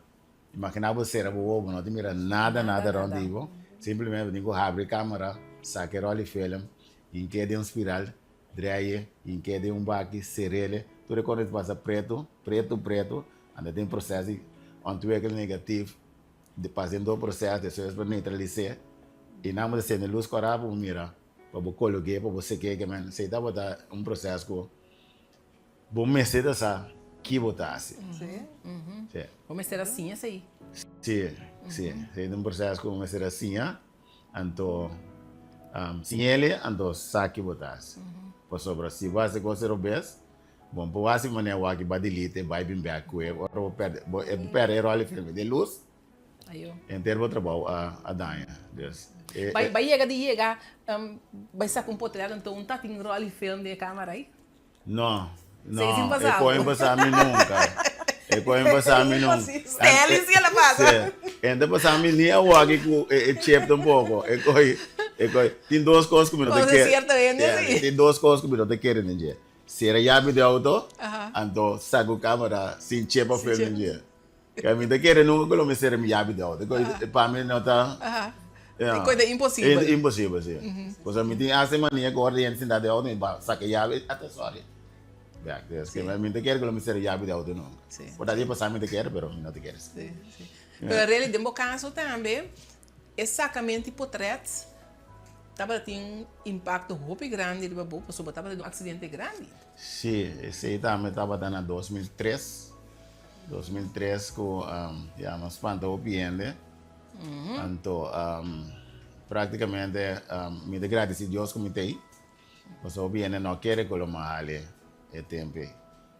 Imagina bo sera bo wowo, bo no ta mira nada nada rond di bo, simplemente bo tin ku habri camera, saka e rol di film, hink'é den un spiral, draai'é, hink'é den un baki, ser'é, tur e kos ta pasa pretu, pretu, pretu, anda tin proces di ontwikkel negatief, pasa den dos proces, despues bo neutralis'é, i nan bo ta sende lus kòrá pa bo mira, pa bo kolog'é, pa bo sek'é, kimen, esei tabata un proces ku. Bo mester ta sa ki bo ta hasi. Sí. Bo mester a siña esei. Sí, sí. Esei ta un proces ku bo mester a siña. Anto. Sin ele anto sa ki bo ta hasi. Pasobra si bo hasi kos robes, bo no por hasi manera wak ba delete bai bin bek ku e ora bo perde bo e perde e ròl di filme den lus henter bo trabou a daña. Dus e. Bai bai yega di yega bai saka un potret anto un ta tin ròl di film den e kamera ei? No, no, e koe pasa mi nunca. E koe pasa mi nunca. Stanley si el a pasa. Sí. E no ta pasa mi ni awor aki ku e chip tampoco. E koe, e koe, tin dos kos ku mi no ta kere. Cierto hende si. Tin dos kos ku mi no ta kere den dje. Sera yabi di auto, anto saka un camera sin chip pa film den dje. Ke mi ta kere nunca ku lo mi sera mi yabi di auto. Pa mi no ta. E koe ta imposibel. E ta imposibel, si. Pasobra mi tin hasta e mania ku ora di hende sinta den auto mi ba saka e yabi, ata sorry. Bek. Dus ke mi ta kere ku lo mi sera yabi di auto nunca. Por ta di pasa mi ta kere, pero mi no ta kere. Si, si. Pero really den bo kaso tambe e sakamento di potret tabata tin un impakto hopi grandi riba bo pasobra bo tabata den un aksidente grandi. Si, esei tambe tabata na 2003. 2003 ku ya nos spanta hopi hende. Anto praktikamente mi ta gradisi Dios ku mi ta ei, pasobra hopi hende no kere ku lo mi hali e tempu ei.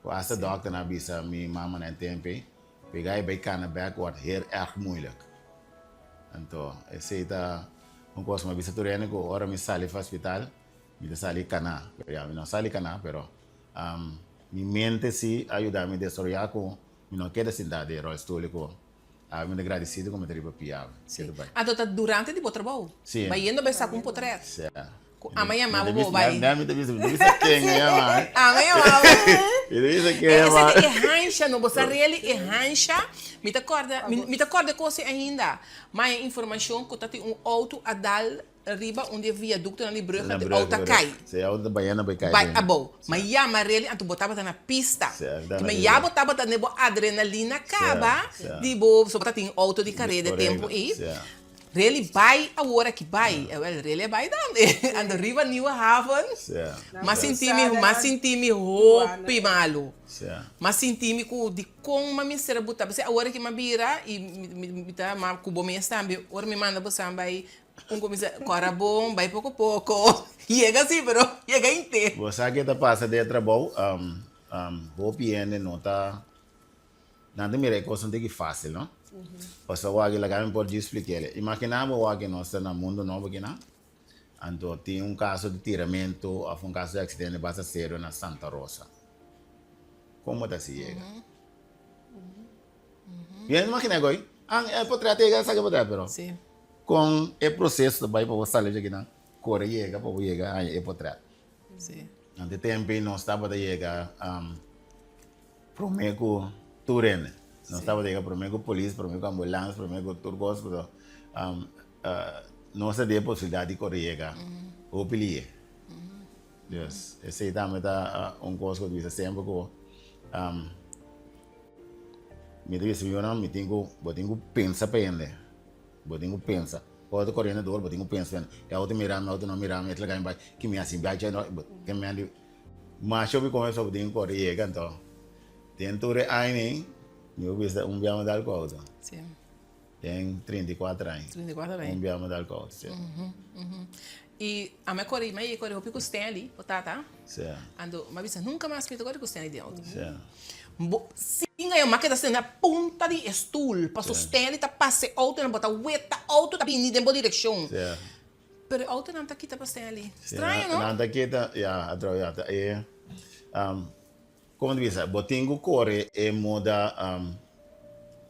Ku asta dòkternan a bisa mi mama na e tempu ei, pega e bai kana bèk wòrdt heel erg moeilijk. Anto esei ta un kos ku mi a bisa tur hende ku ora mi sali for hospital mi ta sali kana. Pero ya mi no sali kana pero mi mente si a yuda mi desaroyá ku mi no keda sintá den rolstoel ku Awe mi ta gradisido ku mi ta riba pia awe. Sí. Anto ta durante di bo trabou? Sí. Bayendo bai saka un potret? Sí. Ku ama yama bo bo bai. Mi ta bisa, mi ta bisa ken a yama. Ama yama bo. Mi ta bisa ken a yama. Esei ta e hansha no, bo sa really e hansha, mi ta kòrda, mi ta kòrda e kos ei ainda. Ma e informashon ku ta tin un outo a dal Riba un di e viaduktonan di brug e outo a kai. Si, e outo ta bayendo bai kai. Bai abou. Ma ya Marely, anto bo tabata na pista. Si, a na pista. Ya bo tabata ne bo adrenalina kaba di bo, so bo ta tin outo di kareda e tempu ei. Really bai awor aki bai. Ewel, Really a bai tambe. Anto riba Nieuwe Haven, m'a sinti mi, m'a sinti mi hopi malu. M'a sinti mi ku dikon m'a mester a buta. P'esei awor aki m'a bira i mi ta, m'a ku bo mes tambe, ora mi manda bo san bai Un kuminsá kòrda bon, bai poko poko, yega si pero yega henter. Bo sa ke ta pasa den e trabou? Hopi hende no ta, nan ta mira e kosnan tiki fásil, no? Pasobra wak laga mi por djis splik'el. Imaginá bo wak nos ta na mundu nobo kinan, anto tin un kaso di tiramentu òf un kaso di aksidente basta serio na Santa Rosa. Kon bo ta hasi yega? Bien imaginá goy, an e potret a yega, esaki potret pero. Kon e proseso ta bai pa bo sali dje kinan kore yega pa bo yega haña e potret. Ante tempu ei nos tabata yega promé ku tur hende. Nos tabata yega promé ku polis, promé ku ambulans, promé ku tur kos pasobra nos ta den e posibilidat di kore yega hopi lihe. Dus esei tambe ta un kos ku ta bisa semper ku mi ta bisa mi yunan mi tin ku bo tin ku pensa pa hende. Bo tin ku pensa. Ora ta koriendo dor, bo tin ku pensa fen, e auto mira mi, e auto no mira mi, e ta laga mi bai, ki mi hasi? Bai dje no, ke mi handi masha hopi kome so bo tin ku kore yega anto. Den tur e aña ei, mi por bisa un bia mi dal ku auto. Den 34 aña. 34 aña. Un bia mi dal ku auto, si. I ami a kore, mi a kore hopi ku Stanley, bo tata. Si. Anto mi a bisa nunka mas mi ta kore ku Stanley den auto. Si. Bo singa yo ma keda senta na punta di e stoel paso Stanley ta pasa e autonan bo ta weta auto ta bini den bo direccion. Si. Pero e autonan ta kita pa Stanley. Si, Straño no? Nan ta kita, ya, atrobe ya ta e como ta bisa bo tin cu core e moda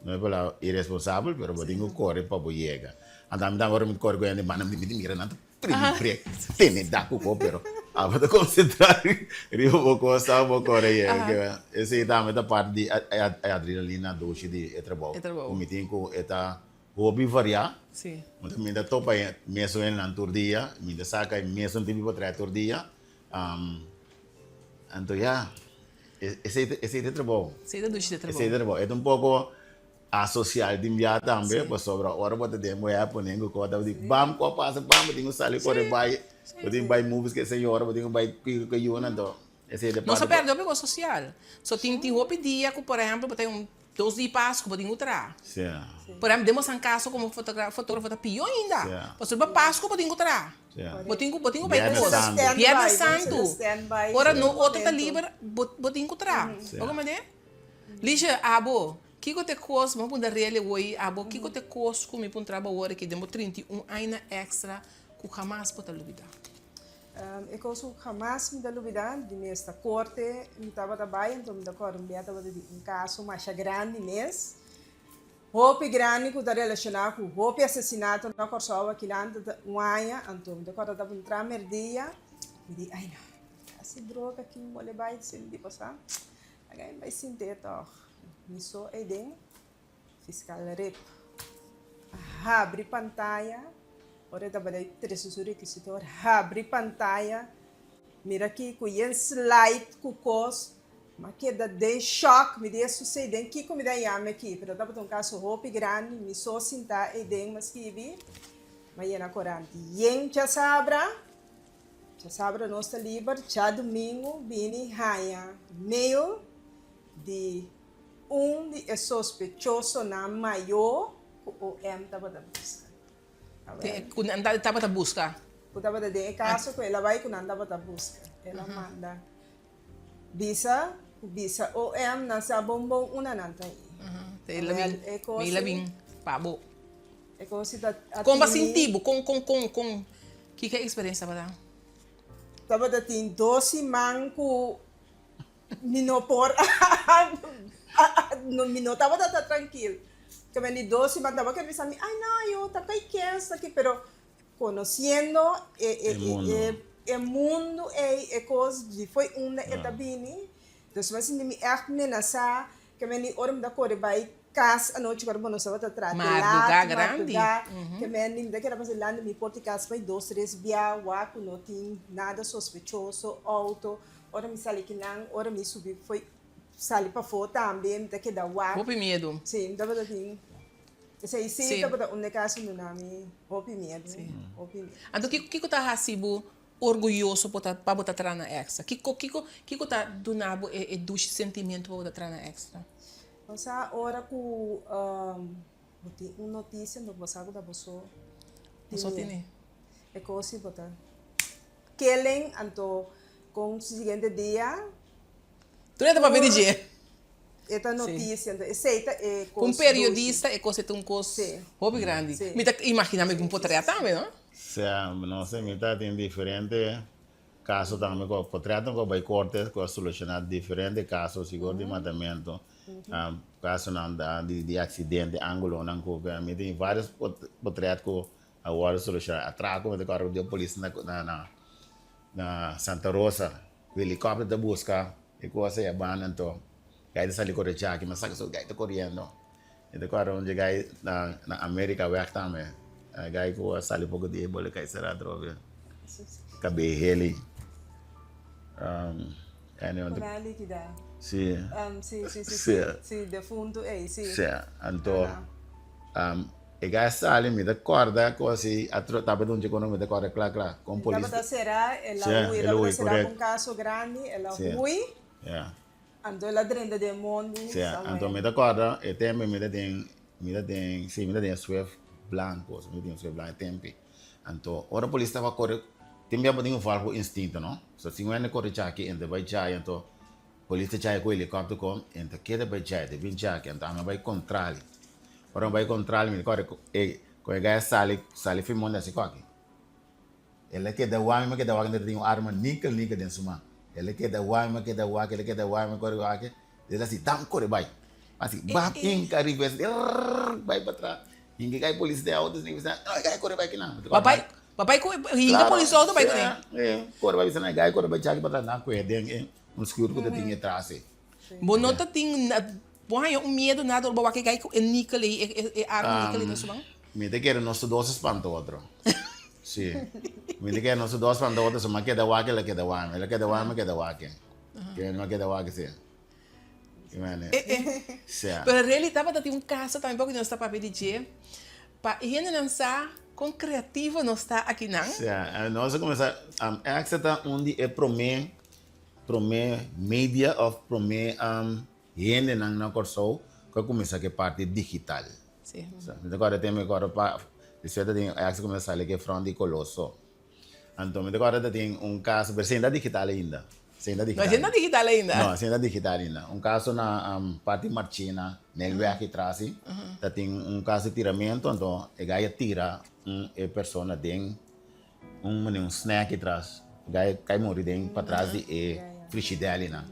no e palabra iresponsabel pero bo tin cu core pa bo yega. Anto ami tambe ora mi ta core cu hende banda mi ta mira nan ta Primi brek tene dak ku bo pero abo ta konsentrá riba bo kos ta bo kore yega. Esei tambe ta parti di e adrenalina dushi di e trabou ku mi tin ku e ta hopi variá. Mi ta topa e mesun hendenan tur dia, mi ta saka e mesun tipo di potrèt tur dia. Anto ya, esei ta e trabou. Esei ta dushi di e trabou. Esei ta e trabou. E ta un poko Asocial tin bia tambe pasobra ora bo ta den bo hep pone ku kos ta di bam ku a pasa bam bo tin ku sali kore bai bo tin ku bai movies ku e señora bo tin ku bai kiko ku e yunan anto esei ta Nos a parti perde hopi kos sosial. So tin tin hopi dia ku por ehempel bo ta un. Dos di Pasku bo tin ku traha. Por ehempel, den bosan kaso komo fotografo ta pió ainda. Pasobra riba Pasku bo tin ku traha. Bo tin ku bo tin ku bai kos. Bièrnè Santu. Ora no otro ta liber, bo bo tin ku traha. Bo komprendé? Lisha, abo, kiko ta e kos, bo a puntra Rely awor, abo, kiko ta e kos ku mi puntra bo awor aki den bo 31 aña èkstra ku hamas bo ta lubidá? E kos ku hamas mi ta lubidá, di mes ta korte mi tabata bai, anto mi ta kòrda un bia tabata di un kaso masha grandi mes, hopi grandi ku ta relashoná ku hopi asesinato na Kòrsou akinan ta ta un aña, anto mi ta kòrda tabata un tra merdia, mi di ai no, kasi droga aki mi mole bai, si mi di pasá, laga mi bai sint'é tòg, mi so eiden. Fiskal Rip a habri pantaya, ora e tabata e trese su rekisitor, habri pantaya, mira aki ku yen slide ku kos, m'a keda den shòk, mi di e susei den kiko mi ta yama aki, pero tabata un kaso hopi grandi, mi so sintá eiden m'a skibi, m'a yena korant yen djasabra, djasabra nos ta liber, djadumingu bini haña mail di. Un di e sospechosonan mayó ku OM tabata buska. Ku nan tabata buska? Ku tabata den e kaso ku el a bai ku nan tabata buska. El a manda bisa ku bisa OM nan sa bon bon unda nan ta i. El a bin, el a bin pa bo. E kos si ta a Kon bo a sinti bo? Kon kon kon kon kiko e eksperensia tabata? Tabata tin dos siman ku Mi no por mi no tabata ta trankil. Ke men di dos siman tabata ke bisa mi, ay no yo ta kai kens aki, pero konosiendo e e e e mundu ei, e kos di fo'i unda e ta bini, dus mi a sinti mi ègt menasá, ke men di ora mi ta kore bai kas anochi ora bo no tabata traha te lat, mardugá, ke men di mi ta keda pasa dilanti mi porta di kas bai dos tres bia wak ku no tin nada sospechoso, outo. Ora mi sali kinan, ora mi subi foi sali pafó tambe, mi ta keda wak. Hopi miedu. Sí, mi tabata tin, esei sí tabata un de kaso duna mi hopi miedu, hopi miedu. Anto kiko kiko ta hasi bo orguyoso por ta pa bo ta traha na Extra? Kiko kiko kiko ta duna bo e e dushi sentimentu pa bo ta traha na Extra? Bo sa ora ku bo tin un notisia anto bo sa ku ta bo so tene e kos si bo ta Kelen anto con su siguiente dia. Tur e ta papia di dje. E ta noticia anto esey ta e cos. Un periodista e cos e ta un cos hopi grandi. Mi ta imagina mi cu un potret tambe no? Sea, no se mi ta tin diferente caso tambe cu potretnan cu a bay corte cu a soluciona diferente caso sigur di matamento, casonan di accidente, angulonan cu mi tin varios potret cu A wòrdu solushoná atrako mi ta kòrda ku di e polis na na na Santa Rosa ku helikòpter ta buska e kos ei a banda anto gai ta sali kore djaki mi a saka su gai ta koriendo mi ta kòrda un dje gai na na Amerika wèg tambe e gai ku a sali poko dia e bole kai sera atrobe kabei heli si si defuntu ei si anto. E gai sali mi ta kòrda ku asi a tabata un dje kono mi ta kòrda kla kla kon polis. E tabata será, el a hui, e tabata será ku un kaso grandi, el a hui, anto el a drenta den mondi. Sí, anto mi ta kòrda e tempu mi ta den, mi ta den, sí mi ta den Swift blanko, mi ta den Swift blanko e tempu. Anto ora polis tabata kore, tin bia bo tin un vòl ku instinto no, so si un hende kore djaki e ta bai djai anto. Polis ta djai ku helikòpter kom en ta keda bai djai, ta bin djaki, anto ami a bai kontrali. Ora mi bai kontrali mi ta kòrda ku e ku e gai a sali sali fi monda si kòki. El a keda wak, mi a keda wak mi ta tin un arma nikel nikel den su man. El a keda wak, mi a keda wak, el a keda wak, mi a kore wak, el a si dam kore bai. Asi bap hinka riba es rrrr bai patras. Hinka e gai polis den auto si bisa no e gai kore bai kinan. Papai papai ku hinka polis auto bai kuné. Kore bai bisa nan e gai kore bai djaki patras nan kuhe den e. Un skur ku ta tin e tras ei. Bo no ta tin, bo haña un miedu nada ora bo wak e gai ku e nikel ei, e arma nikel ei den su man? Mi ta kere nos tur dos a spanta otro. Si. Mi ta kere nos tur dos a spanta otro, so mi a keda wak, el a keda wak mi. El a keda wak, mi a keda wak e. Mi a keda wak si. Si. Pero really tabata tin un kaso tambe pasobra nos ta papia di dje, pa e hendenan sa kon kreativo nos ta akinan. Si, nos a kuminsá, Extra ta un di e promé Promé media of promé hendenan na Kòrsou Ku a kuminsá ku e parti digital. Mi ta kòrda tempu mi kòrda pa despues ta tin extra kuminsá sali ku e front di koló so. Anto mi ta kòrda ta tin un kaso pero sin ta digital ainda. Sin ta digital. No, sin ta digital ainda. No, sin ta digital ainda. Un kaso na parti Marchena, na e wèg atras ei, ta tin un kaso di tiramentu anto e gai a tira un e persona den un manera un snack atras. E gai a kai muri den patras di e frishidelnan.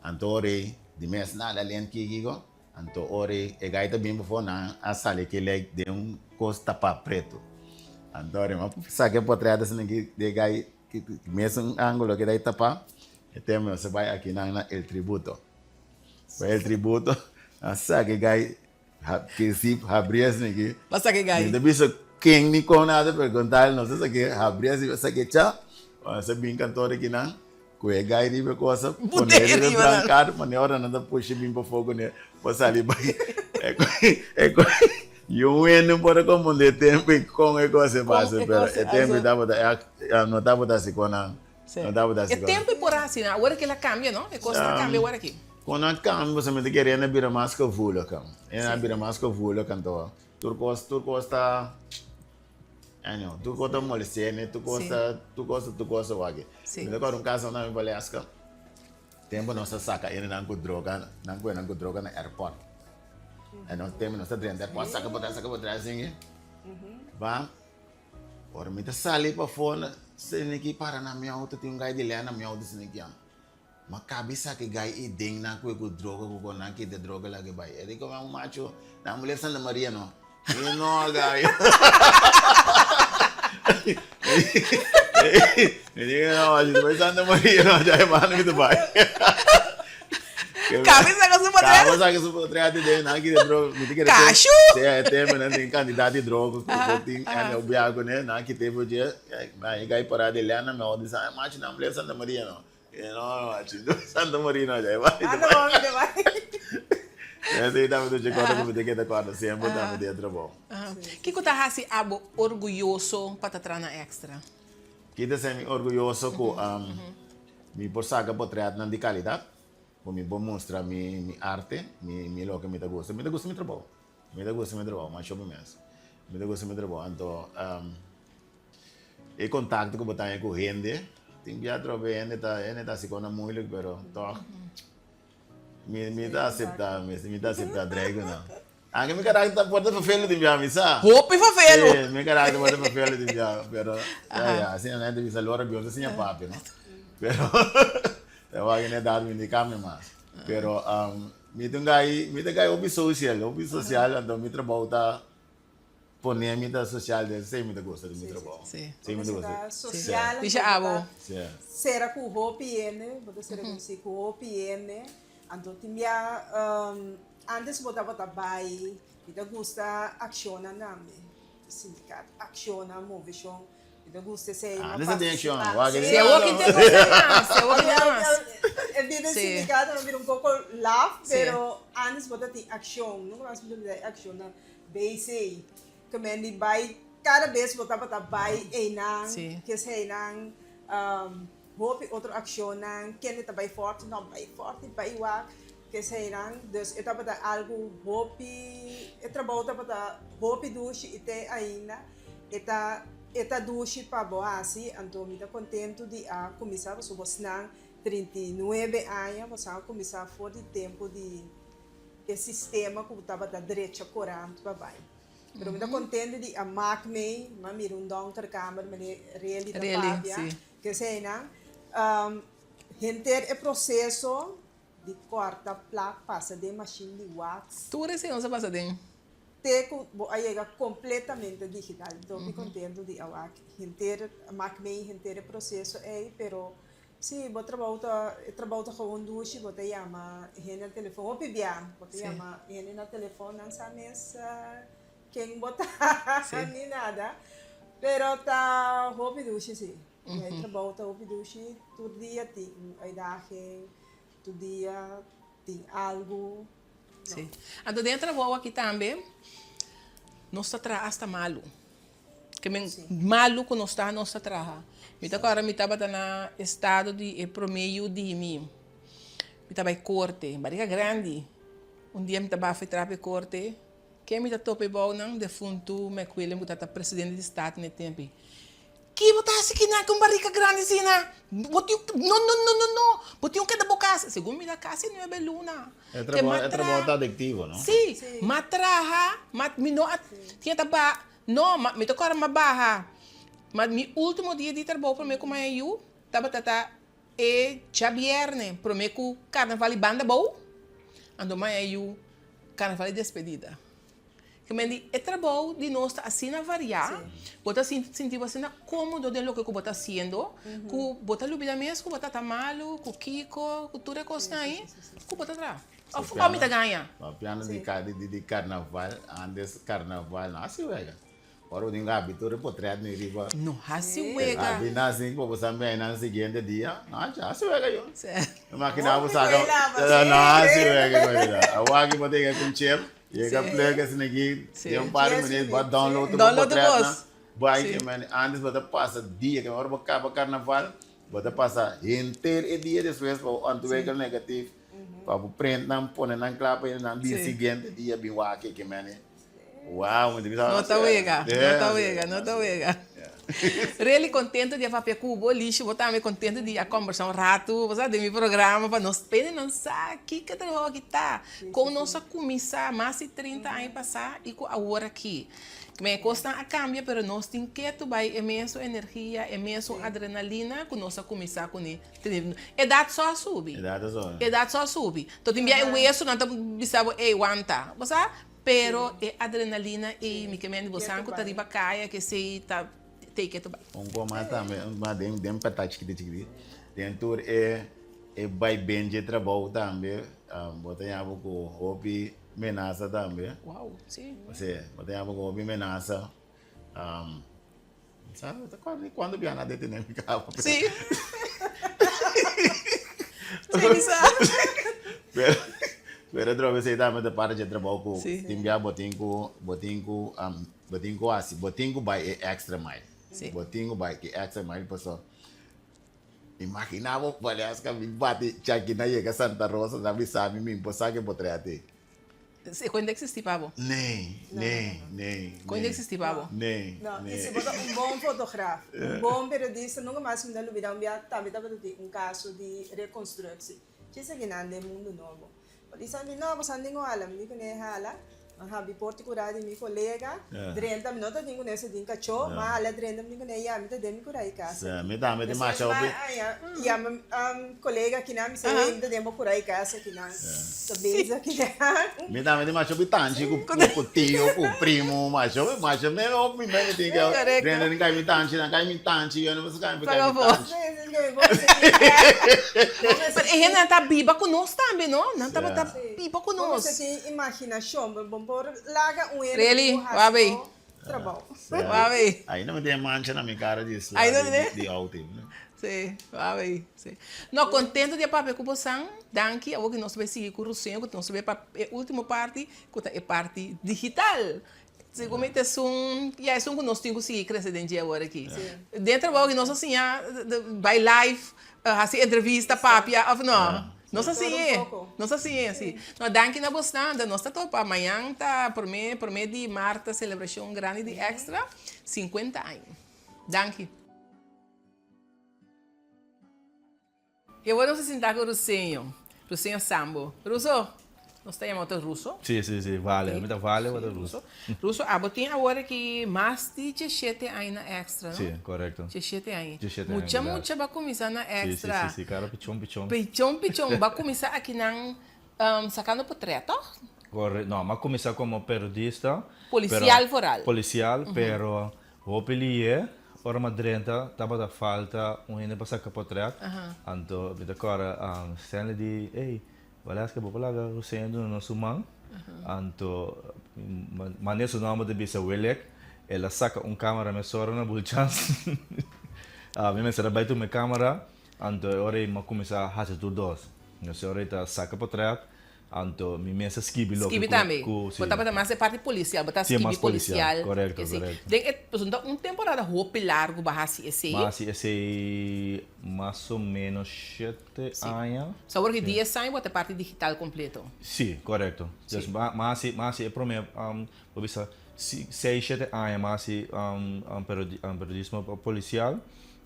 Anto ora ei di mes nada lent kiko. Anto ora e gai ta bin pafó nan a sali kila den un kos tapá pretu. Anto ora mi a saka e potrèt asina ki di e gai mesun ángulo keda ei tapá, e tempu nos a bai akinan na El Tributo. Bai El Tributo, nan a saka e gai ke zip habrí asina ki. Bo a saka e gai? Mi ta bisa ken ni kon nada pero kon tal nos a saka habrí asina, a saka e cha, nos a bin kantor akinan. Ku e gai riba e kosa, pone riba e brankar, pone ora nan ta pusha bin pafó kuné pa sali bai. E un hende no por a komprondé e tempu i kon e kos e pasa, pero e tempu tabata ègt, no tabata hasi kon nan, no tabata hasi E kon. tempu e por hasi nan, awor ke el a kambia no, e kos ta kambia awor aki. Kon a kambia pasobra mi ta kere hende a bira mas gevoelig, hende a bira mas gevoelig anto tur kos, tur kos ta. Anyhow, tur kos ta molestia mi, tur kos ta, tur kos ta, tur kos ta wak. Mi ta kòrda un kaso na mi Valeska, tempu nos ta saka hendenan ku droga, nan ku hendenan ku droga na airport. En nos tempu nos ta drenta airport, saka por tras, saka por tras asin. Ba, ora mi ta sali pafó, sini ki para na mi auto, tin un gai di lè na mi auto sini ki. Ma kabi sa ki gai i den nan kue ku droga ku kon nan kita droga lage bai. E di kome un macho nan muler Santa Maria no. Mi no gai. Mi di no macho bai Santa Maria no djai manda mi ta bai. Kabi saka su potret. Kabi saka su potret di den nan kita droga. Mi ta kere Kashu. Si e tempo nan tin kantidat di droga ku tin ene obia kuné nan kita e por dje. E gai para di lèn nan mi a di macho nan muler Santa Maria no. No, machi, no Santa Maria no, djai bai. Anda bo mi ta bai. Esei tambe ta dje kòrda ku mi ta keda kòrda semper tambe di e trabou. Kiko ta hasi abo orguyoso pa ta traha na Extra? Ki ta hasi mi orguyoso ku mi por saka potretnan di kalidat, ku mi por mustra mi arte, mi loke mi ta gusta. Mi ta gusta mi trabou, mi ta gusta mi trabou masha hopi mes. Mi ta gusta mi trabou, anto E contacto cu bo ta haña cu hende, tin bia atrobe hende ta hende ta haci cosnan moeilijk pero toch mi mi ta acepta mi ta acepta drei cu nan. Aunke mi karakter ta por ta vervelend tin bia mi sa. Hopi vervelu! Si, mi karakter por ta vervelend tin bia pero ya ya asina nan ta bisa lora Dios ta siña papia no. Pero ta wak en edad mi no cambia mas. Pero mi ta un guy mi ta un guy hopi social hopi social anto mi trabou ta Pone mi ta social den esei mi ta gusta di mi trabou. Sí. Esei mi ta gusta. Social, Bisha abo. Sí. Sera ku hopi hende, bo ta sera konosí ku hopi hende. Anto tin bia antes bo tabata bai, mi ta gusta akshonnan tambe. Sindikato, akshonnan, moveshon. Mi ta gusta esei. Ah, antes ta tin akshon. Wak Si awor ki tin kos mas, si awor ki tin mas. E bida den sindikato a bira un poko laf, pero antes bo ta tin akshon. Nunka mas mi ta olbida e akshonnan. BC, Ke men di bai, kada bes bo tabata bai einan, kes einan, hopi otro akshonnan, kende ta bai fòrti, no bai fòrti, bai wak, kes einan. Dus e tabata algu hopi, e trabou tabata hopi dushi i te ainda e ta e ta dushi pa bo hasi. Anto mi ta kontentu di a kuminsá pasobra bosnan 39 aña, bosnan a kuminsá for di tempu di. e sistema ku tabata drecha korant pa bai. Pero mi ta kontento di a mak mei, mi a mira un donker kamer mene Reli ta papia, keseinan. Henter e proseso di kòrta plak pasa den mashin di wax. Tur esei nos a pasa den. Te ku bo a yega kompletamente digital. Mi ta hopi kontento di a wak henter, a mak mei henter e proseso ei, pero Sí, bo trabou ta, e trabou ta gewoon dushi, bo ta yama hende na telefon, hopi bia bo ta yama hende na telefon, nan sa mes ken bo ta ni nada, pero ta hopi dushi sí, e trabou ta hopi dushi, tur dia tin un uitdaging, tur dia tin algu. Sí, anto den e trabou aki tambe nos ta traha asta malu. Ke men malu ku nos ta, nos ta traha. Mi ta kòrda mi tabata na estado di e promé yu di mi. Mi ta bai korte, barika grandi. Un dia mi ta bafa e trapi korte, ken mi ta topa e bounan? Defuntu McWilliam ku tabata presidente di Staten na e tempu ei. Ki bo ta hasi kinan ku un barika grandi asina? Bo tin no no no no no! Bo tin un keda bo kas. Segun mi ta kasi nuebe luna. E trabou e trabou ta adiktivo no? Si, m'a traha, m'a mi no a tin ta ba no, mi ta kòrda m'a baha. Ma mi ultimo dia di trabou promé ku m'a yu tabata ta E djabierne prome ku karnaval di banda bou, anto maña yu karnaval di despedida. Ke men di e trabou di nos ta asina variá, bo ta sinti bo asina kómodo den loke ku bo ta hasiendo, ku bo ta lubida mes ku bo ta ta malu, ku kiko, ku tur e kosnan ei ku bo ta traha. Òf mi ta gaña? Papiando di karnaval, antes karnaval no hasi wega. Ora bo tin gabi tur e potret ni riba. No hasi wega. Gabi na sin ku bo sa mei nan siguiente dia. No hasi wega yo. Imagina bo saka. No hasi wega yo. Awor aki bo ta yega ku un chip. Yega plug asina aki. Den un par di minüt bo a download tur bo potret nan. Bai ke meni. Antes bo ta pasa dia. Ora bo kaba karnaval bo ta pasa henter e dia despues pa bo ontwikkel negatief. Pa bo print nan pone nan kla pa nan bin siguiente dia bin wak ke meni. Wow, mi ta bisa. No ta wega, no ta wega, no ta wega. Really contento di a papia cu bo, Lisha, bo tambe contento di a combersa un rato, bo sa, den mi programa pa nos pende nan sa kico trabao aki ta, con nos a cuminsa mas di 30 aña pasa y cu awor aki. Me cosnan a cambia pero nos tin ketu bay e mesun energia, e mesun adrenalina cu nos a cuminsa cune. Edat so a subi. Edat so a subi. Tot tin bia e wesonan ta bisa bo, ey, wanta. Bo sa? Pero e adrenalina ei mi ke mende bo san ku ta riba kaya ke esei ta take it bai. Un ko mas tambe un mas den den pata chikiti chikiti den tur e e bai ben dje trabou tambe bo ta yama ku hopi menasa tambe. Wow si. Si bo ta yama ku hopi menasa. Sa ta kòrda di kuando bia nan a detené mi kaba. Sí. Sí, mi sa. Pero, pero otro vez ei tambe ta parti dje trabou ku tin bia bo tin ku, bo tin ku, bo tin ku hasi, bo tin ku bai e extra mile. Sí. Bo tin ku bai e extra mile pasobra imagina bo Valeska mi bati chakina yega Santa Rosa nan bisa mi mi por sa ke bo trae ati. E kon ta existi pa bo? Nee, nee, nee. Kon ta existi pa bo? Nee, No, nee. i si bo ta un bon fotograaf, un bon periodista, nunca mas mi ta lubida un bia tambe tabata tin un caso di reconstructie. Dje esaki nan den mundo nobo. Polis a di, no, bo sa ningun hala. Mi di cu ne hala. Mi a habi porta cura di mi colega, drenta, mi no ta tin cu ne tin cacho, mi a hala drenta, mi di cu ne, ya, mi ta den mi cura di casa. Sí, mi tambe tin Despues masha mi hopi. a haña yama colega kinan, mi sa, hey, mi ta den bo cura di casa kinan. Ta bezig kinan. Mi tambe tin masha hopi tanchi cu cu tio, cu primo, masha hopi, masha me hopi mi mi tin ke Correcto. drenta tin kai mi tanchi, nan kai mi tanchi, yo no sa kai mi Paga kai mi bo. tanchi. Pero e hendenan ta biba cu nos tambe, no? Nan tabata biba cu Bo nos. mester tin imaginashon, bo bo por laga un hende Really? ku hasi Wabey. bo trabou. Wabey. Ainda mi tin e mancha na mi cara di sla Ainda di tin e? di auto. Sí, wabey. Sí. No, contento di a papia cu bosan. Danki. Awor cu nos ta bay sigui cu Ruseño, cu nos ta bay pa e ultimo parti, cu ta e parti digital. Segun mi ta esun, ya esun ku nos tin ku sigui krese den dje awor aki. Den trabou aki nos a siña bai live, hasi entrevista, papia òf no? Nos a siñ'e, nos a siñ'e, si. No, danki na bosnan, nos ta topa mañan ta promé, promé di mart ta selebrashon grandi di Extra, sinkuenta aña. Danki. E awor nos a sinta ku Ruseño, Ruseño Sambo. Ruso, nos ta yama otro Ruso. Sí, sí, sí, vale. Mi ta vale, bo ta Ruso. Ruso, abo tin awor aki mas di djeshete aña na Extra, no? Sí, korekto. Djeshete aña. Djeshete aña, Mucha, berdad. mucha bo a kuminsá na Extra. Sí, sí, sí, sí, kara pichon, pichon. Pichon, pichon. Bo a kuminsá akinan sakando potret, tòg? Kore, no, mi a kuminsá komo periodista. Polisial vooral. Polisial, pero Hopi lihe, ora mi a drenta tabata falta un hende pa saca potret, anto mi ta corda Stanley di, ey, Valeska bo por laga Hussein duna nos su man? Anto mane su nomber ta bisa Willick, el a saca un camera mesora na Bulchans, mi mester a bay tuma e camera, anto e ora ey mi a cuminsa haci tur dos, e ora ey ta saca potret. Anto mi mes a skibi loke Skibi ku tambe. ku si. Bo tabata mas e parti polisial, bo ta Si, skibi mas polisial. polisial. Korekto, Esei. korekto. Den e, pasobra ta un temporada hopi largu bo a hasi esei. Mi a hasi esei mas o menos shete Si. aña. So awor ki Si. dies aña bo ta e parti digital kompleto. Si, korekto. Si. Dus mi a mi a hasi mi a hasi e prome bo bisa si seis shete aña mi a hasi periodismo polisial,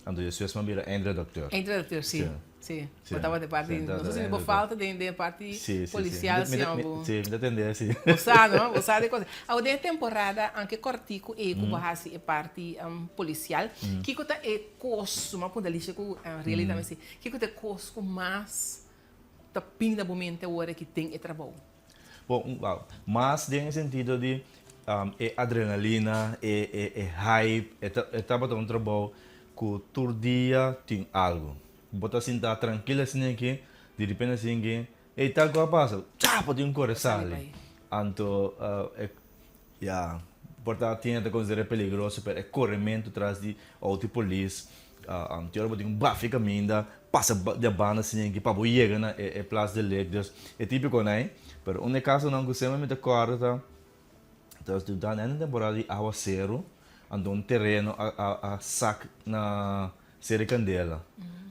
anto despues mi a bira eindredacteur. Eindredacteur, si. Si. Sí, Sí. bo tabata e parti, Sí, no tabata sé si bo eindredacteur. falta den den e parti Sí, sí, sí. policial Mi si ta, o mi, bo. sí, mi ta tende sí. Bo sa no, bo sa di cosa. Awor den e temporada anke kòrtiku ei ku bo hasi e parti policial, kiko ta e kos, mi a puntra Alicia ku Riley tambe si, kiko ta e kos ku mas ta bin na bo mente awor aki den e trabou? Bo, mas den e sentido di e adrenalina, e e e hype, e ta e tabata un trabou ku tur dia tin algu. Bo ta sinta trankil asina aki, di repente asina aki, ey tal ku a pasa, cha! Bo tin kore sali. Anto e Ya, por ta tin ta considera peligroso pero e coremento tras di auto di polis te ora bo tin un bafi caminda pasa di a banda asina pa bo yega na e plaats de lek dus e tipico nai pero un e casonan cu semper mi ta corda ta ta durante e temporada di awacero anto un tereno a a sak na Seri kandela.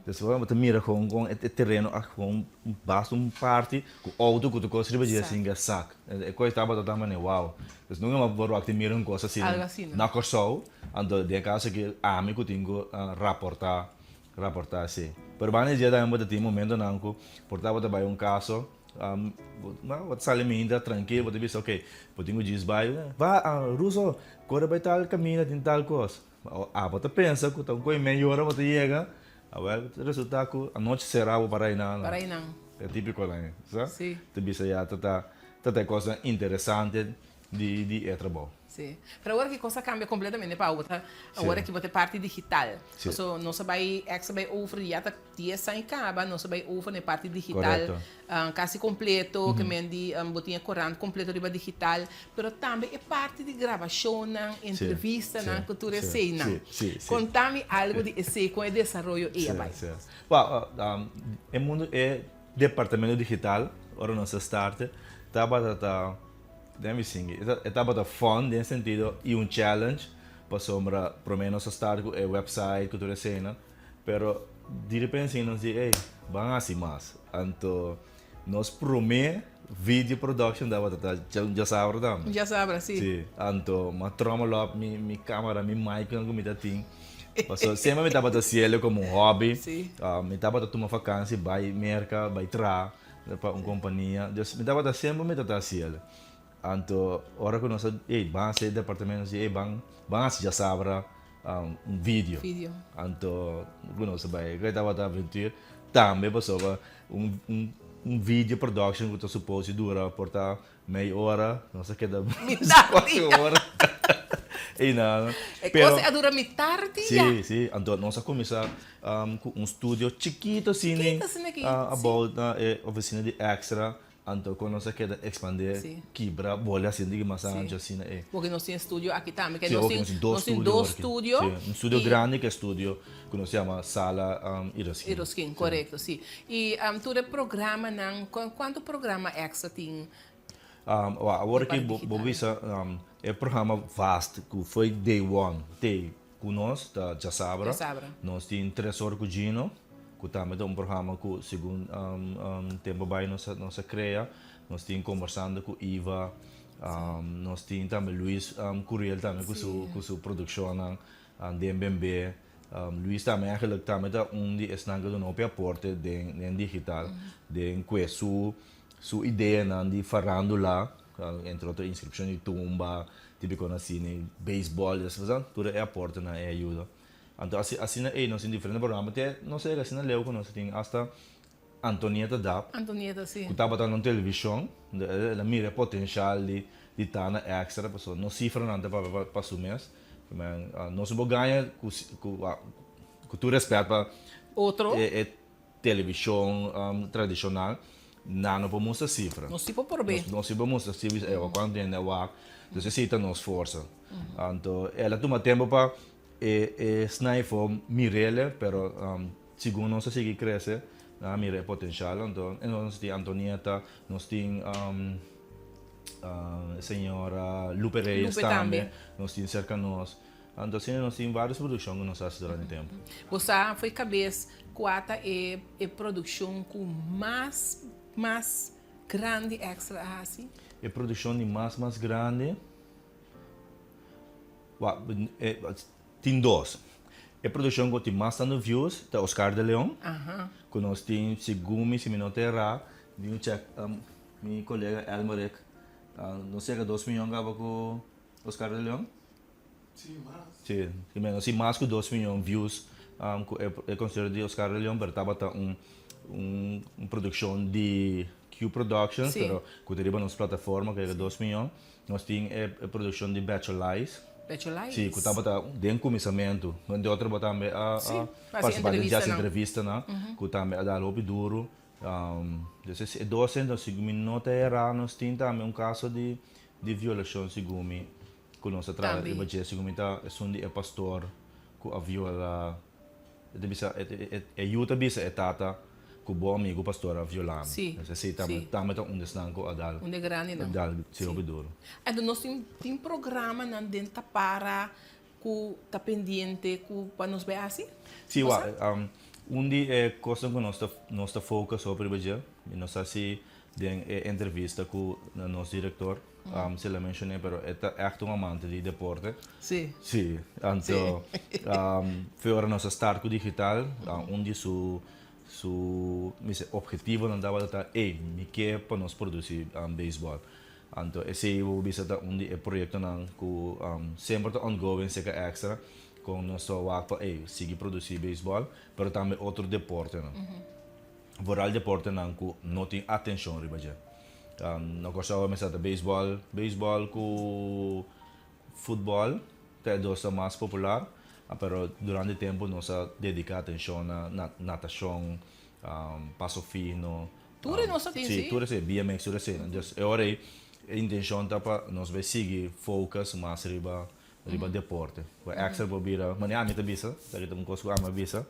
Despues bo ta mira kon kon e tereno a kon basta un parti ku outo ku ta kos riba dje asin ke a sak. E kos tabata ta manera wow. Dus nunka mas bo wak ta mira un kos asina na Kòrsou. Anto den e kaso aki ami ku tin ku raportá raportá esei. Pero banda di dje tambe bo ta tin momentonan ku por ta bo ta bai un kaso bo ta sali miinta trankil bo ta bisa ok bo tin ku djis bai ba Ruso kore bai tal kaminda tin tal kos. Abo ta pensa ku ta un koi mei ora bo ta yega, awel ta resulta ku anochi sera bo para einan. Para einan. E tipiko nan, sa? Si. Ta bisa ya ta ta ta ta e kosnan interesante di di e trabou. Si. Pero awor ki kos a kambia kompletamente pa abo ta awor aki bo ta e parti digital. Si. Paso nos a bai ex a bai over ya ta dies aña kaba nos a bai over na e parti digital. Korekto. Casi completo, ke men di bo tin e corant completo riba digital, pero tambe e parti di grabacionnan, entrevistanan cu tur eseinan. Conta mi algo di esei, con e desaroyo ei a bai. Wel, e mundo e departamento digital, ora nos a start, tabata ta, den mi sinti, e tabata fun den sentido y un challenge, pasobra prome nos a start cu e website cu tur eseinan, Pero di repente si nos di ey ban haci mas anto nos prome video production tabata ta djasabra tambe. Djasabra si. Si anto m'a trommel op mi mi camera mi mic nan cu mi ta tin pasobra semper mi tabata hacielo como un hobby Si. Mi tabata tuma vakantie bay Merca bay traha pa un compania dus mi tabata semper mi ta hacielo anto ora cu nos a ey ban haci e departamento nos di ey ban ban haci djasabra un video. Video. Anto ku nos a bai e tabata aventura tambe pasobra un un un video production ku ta supos di dura por ta mei ora nos a keda Mitar kuater dia. ora i nan E pero kos a dura mitar dia. si si anto nos a kuminsá ku un studio chikito asina Chikito asina aki, si. abou na e ofisina di Extra Anto kon nos a keda expande Sí. kibra bole asina di mas Sí. ancho asina e. Porque nos tin studio aki tambe. Ke Sí, nos oke tin, nos tin dos nos tin studio dos awor aki. studio. Sí, un studio y- grandi ke studio ku nos yama sala um, Iroskin. Iroskin, korekto, sí. I um, tur e programanan, ku- kuantu programa extra tin? Um, wa, awor Di ki parti bo, bo digital. bisa um, e programa vast ku foi day one te Ku nos ta djasabra. Djasabra. Nos tin Tres Or ku Gino, ku tambe ta un programa ku segun tempu bai nos a nos a krea. Nos tin Kombersando ku Iva, nos tin tambe Luis Curiel tambe ku su ku su produkshonnan den Bembe. Luis tambe eigenlijk tambe ta un di esnan ku duna hopi aporte den den digital, den kue su su ideanan di farandula, entre otro inskripshon di tumba, Típiko na sine, beisbòl, esas kosnan, tur e aportenan, e ayuda. Anto asi asina ei nos tin diferente programa te nos a yega asina leu ku nos tin asta Antonieta Dap, Antonieta, si. ku tabata na un televishon, el a mira e potenshal di di ta na Extra pasobra nos sifranan ta papia pa su mes. Nos no por gaña ku ku ku tur rèspèt pa Otro. e e Televishon tradishonal, nan no por mustra sifra. Nos si por probe. Nos si por mustra sifra, e kuantu hende a wak. Dus esei ta nos forsa. Anto el a tuma tempu pa e e snai for mir'el, pero segun nos a sigui krese, Nan a mira e potencial anto en nos tin Antonieta, nos tin e señora Lupe Reyes Lupe tambe. tambe, nos tin cerca nos. Anto asina nos tin varios produccion cu nos a haci durante tempo. Bo sa fo'i cabes cua ta e e produccion cu mas mas grandi Extra a haci? E produccion di mas mas grandi? Wak, tin dos. E produccion cu tin mas tanto views ta Oscar de Leon, cu nos tin, segun mi, si mi no ta erra, mi un check mi colega Elmerick, nos yega dos miyon caba cu Oscar de Leon? Si, mas. Si, nos tin mas cu dos miyon views cu e concierto di Oscar de Leon, pero tabata un un produccion di Q Productions, pero cu ta riba nos plataforma cu yega dos miyon. Nos tin e produccion di Bachelais. Bachelais. Si, cu tabata den cuminsamentu. Di otro bo tambe a participa den dias entrevistanan, cu tambe a dal hopi duro. Entonces e dos enton, segun mi no ta era, nos tin tambe un caso di violacion, segun mi, cu nos a traha riba dje. Segun mi ta esun di e pastor cu a viola. E ta bisa, e yu ta bisa e tata ku bo amigu pastor a violá mi. Sí, Esei tambe, sí. tambe ta un di esnan ku a dal. Un di e grandinan. A dal sí hopi duru. Anto nos tin, tin programanan den Tapara ku ta pendiente ku pa nos bai hasi? Sí, wak, un di e kosnan ku nos ta, nos ta focus hopi riba dje, i nos a hasi den e entrevista ku nos direktor, Si el a mencion'é, pero e ta ègt un amante di deporte. Sí. Sí. Anto, fe ora nos a start ku digital, un di su su mi se obhetivonan tabata ta, ey, mi ke pa nos produci beisbòl. Anto esei bo bisa ta un di e proyektonan ku semper ta ongoing seka Extra, kon nos ta wak pa, ey, sigui produci beisbòl, pero tambe otro deportenan. Vooral deportenan ku no tin atenshon riba dje. Na Kòrsou a mester ta beisbòl, beisbòl ku futbòl ta e dos ta mas popular, pero durante tempu nos a dediká atenshon na natashon, paso fino. Tur e nos a tin, si? Si, tur esei, BMX, tur esei. Dus e ora ei e intenshon ta pa nos bai sigui focus mas riba riba deporte. Ku extra por bira, manera ami ta bisa, esaki ta un kos ku ami a bisa,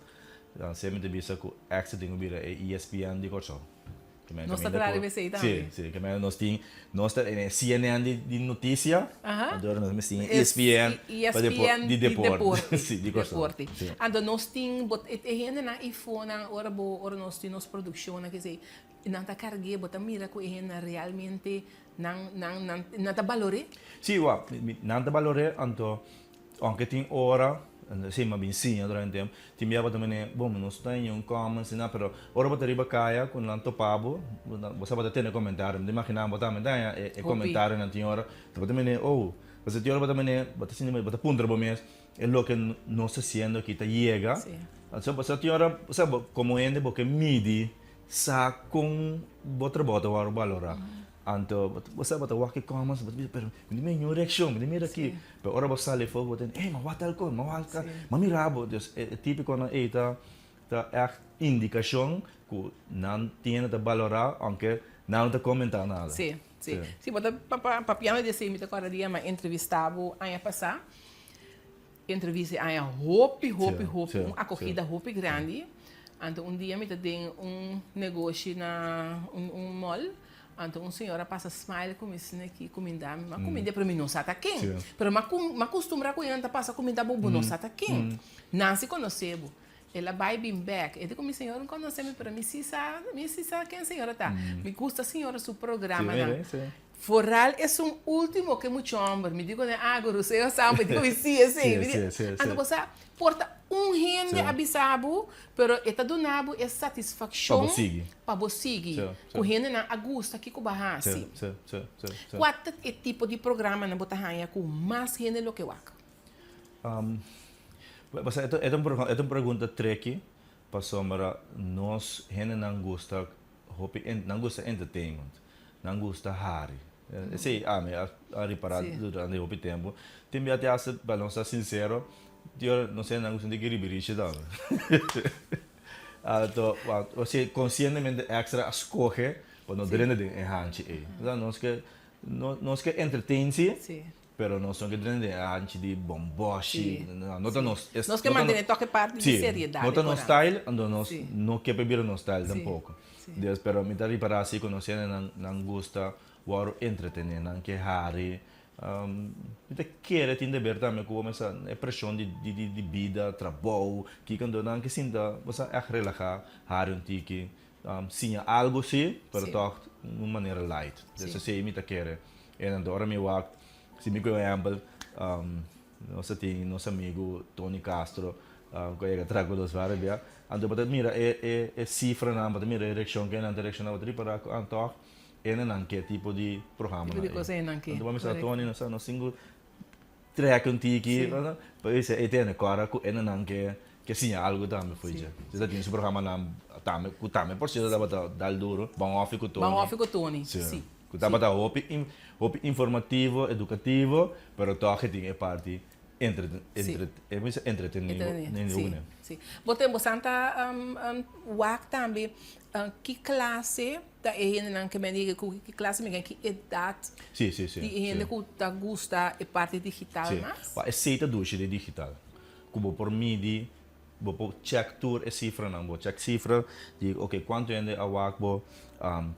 semper mi ta bisa ku extra tin ku bira e ESPN di Kòrsou. Nos ta traha riba esei tambe. Si, si, ke manera nos tin, nos ta e CNN di notisia, anto ora nos mes tin e ESPN pa di deporte. Si, di Kòrsou. Anto nos tin, e hendenan ifonan ora bo, ora nos tin nos produkshonnan kesei, nan ta karg'é, bo ta mira ku e hendenan realmente Nan, nan, nan, nan ta balor'é? Sí, wak, nan ta balor'é, anto aunke tin ora, sí, mi a bin siña durante tempu, tin bia bo ta mene, bon, mi no sta den un comments ni nada, pero ora bo ta riba kaya ku nan topa bo, bo sa bo ta tene komentario, mi ta imaginá bo tambe ta haña e komentarionan tin ora, bo ta mene, oh, pasobra tin ora bo ta mene, bo ta sinti bo ta puntra bo mes, e loke nos ta hasiendo aki ta yega, anto pasobra tin ora, osea, komo hende bo ke midi Sa kon bo trabou ta wòrdu balorá. Anto bo sa bo ta wak e comments bo ta bisa pero mi tin mira niun reakshon mi tin mira aki. Pero ora bo sali afó bo ta ey mi a wak tal kos mi a wak tal mi a mira bo. Dus e típikonan ey ta ta ègt indikashon ku nan tin hende ta balorá aunke nan no ta komentá nada. Sí, sí. Sí bo ta papiando di esei mi ta kòrda dia mi a entrevistá bo aña pasá. Entrevista e aña hopi, hopi, hopi, un acogida hopi grandi. Anto un dia mi ta den un negoshi na un un mall, anto un señora pasa smile cu mi asina aki cuminda mi. M'a cuminda pero mi no sa ta ken. Pero m'a m'a custumbra cu nan ta pasa cuminda bo, bo no sa ta ken. Nan si conoce bo. El a bai bin bek. E di cu mi, Señor no conoce mi, pero mi si sa, mi si sa ken señora ta. Mi gusta señora su programanan. Vooral esun ultimo ke mucha homber. Mi di ku nan, ah, guru, señor sa, mi di ku mi si esei. Mi di, anto bo sa, por ta un hende a bisa bo, pero e ta duna bo e satisfakshon pa bo sigui, ku hendenan a gusta kiko bo a hasi. Kua ta e tipo di programanan bo ta haña ku mas hende lo ke wak? Bo sa, e ta un pregunta tricky, pasobra nos hendenan gusta Hopi nan gusta entertainment, nan gusta hari. Esei ami a ripara durante hopi tempu. Tin bia te hasta, pa nos ta sincero, tin ora nos hende nan gusta di kiribirishi tambe. Anto, osea konsientemente extra a skohe pa no drenta den e hanchi ei. Nos ke, nos ke entertain si. Pero nos no ke drenta den e hanchi di bomboshi, no ta nos. Nos ke mantene tok e parti di seriedad. No ta nos style, anto nos no ke pa e bira nos style tampoco. Dus, pero mi ta ripara si ku nos hendenan nan gusta wòrdu entretene, nan ke hari. Mi ta kere tin deber tambe ku bo mester e preshon di di bida, trabou, kiko, anto nan ke sinta bo sa ègt relahá, hari un tiki, siña algu si, pero tòg un manera light. Dus esei mi ta kere. E nan ta ora mi wak, si mi ku ehèmpel, nos a tin nos amigu Tony Castro ku a yega traha ku nos varios bia, anto bo ta mira e e e sifranan, bo ta mira e reakshon ku e nan ta reakshoná, bo ta ripará ku an tòg e nan ke tipo di programanan ei. Anto bo a mester Tony nos a nos tin ku trek un tiki pa bisa e tene kòrda ku e nan ke ke siña algu tambe fo'i dje. Si ta tin su programanan tambe ku tambe por sierto tabata dal duro, Ban Òfi ku Tony. Ban Òfi ku Tony, si. Ku tabata hopi hopi informativo, edukativo, pero tòg e tin e parti entre entre e bisa entretenido Si, si. Bo ten bo san ta wak tambe ki klase ta e hendenan ke men di ku ki klase mi ki edat Si, si, si. di e hende ku ta gusta e parti digital mas? Si. Wak esei ta dushi di digital. Ku bo por midi Bo por check tur e cifranan, bo check cifra di ok cuanto hende a wak bo,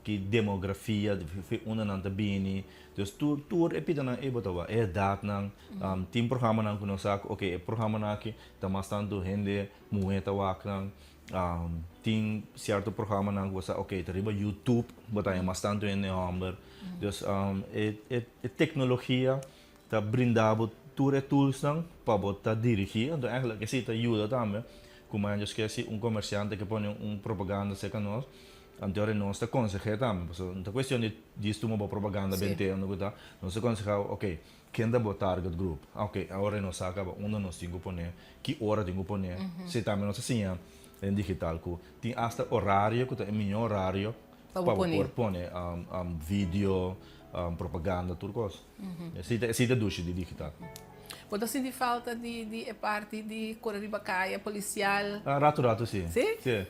ki demografia, di unda nan ta bini, dus tur tur e pidanan ey bo ta wak, e edadnan, tin programanan cu nos sa cu ok e programanan aki ta mas tanto hende muhe ta wak nan, tin cierto programanan cu bo sa ok ta riba youtube bo ta haña mas tanto hende homber, dus e e tecnologia Ta brinda bo tur e toolsnan pa bo ta dirigí. Anto eigenlijk esei ta yuda tambe ku mañana Dios ke si un komersiante ke pone un propaganda serka nos, anto ora nos ta konseh'é tambe. Pasobra no ta kuestion di djis tuma bo propaganda bent'é unda ku ta. Nos ta konsehá bo, oke, ken ta bo target group? Oke, awor nos sa kaba unda nos tin ku pone, ki ora tin ku pone. Si tambe nos ta siña den digital ku tin asta orario ku ta e mihó orario Pa bo pa bo por pone video, propaganda, tur kos. Esei ta esei ta dushi di digital. Bo ta sinti falta di di e parti di kore riba kaya, polisial? Ratu ratu si. Si? Si.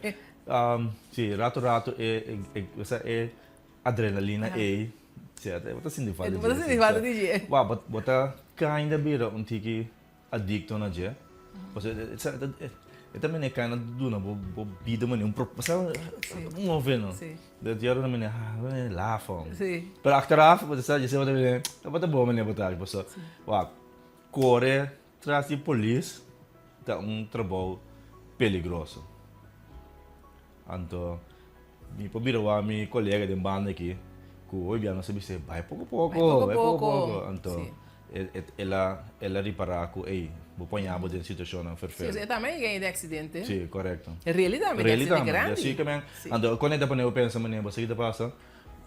Si, ratu ratu e e osea e adrenalina ei, si, bo ta sinti falta di dje. Bo ta sinti falta di dje. Wou, bo ta kinda bira un tiki Adicto na dje. Pasobra e ta mene cana duna bo bo bida mane un pro sa move no. Dat yora ta mene ah mene lafa hom. Pero achteraf bo ta sa dje bo ta mene tabata bo mane bo ta haci pasobra wak core tras di polis ta un trabou peligroso. Anto mi por bira wak mi colega den banda aki cu hoy bia nos a bisa bai poco poco bai poco poco anto El a el a ripará ku ey, bo poña bo den situashonnan ferfel. Sí, e tambe a yega di aksidente. Sí, korekto. Really tambe di aksidente grandi. Sí, ke men. Anto kon e ta pone bo pensa manera bo sa ki ta pasa,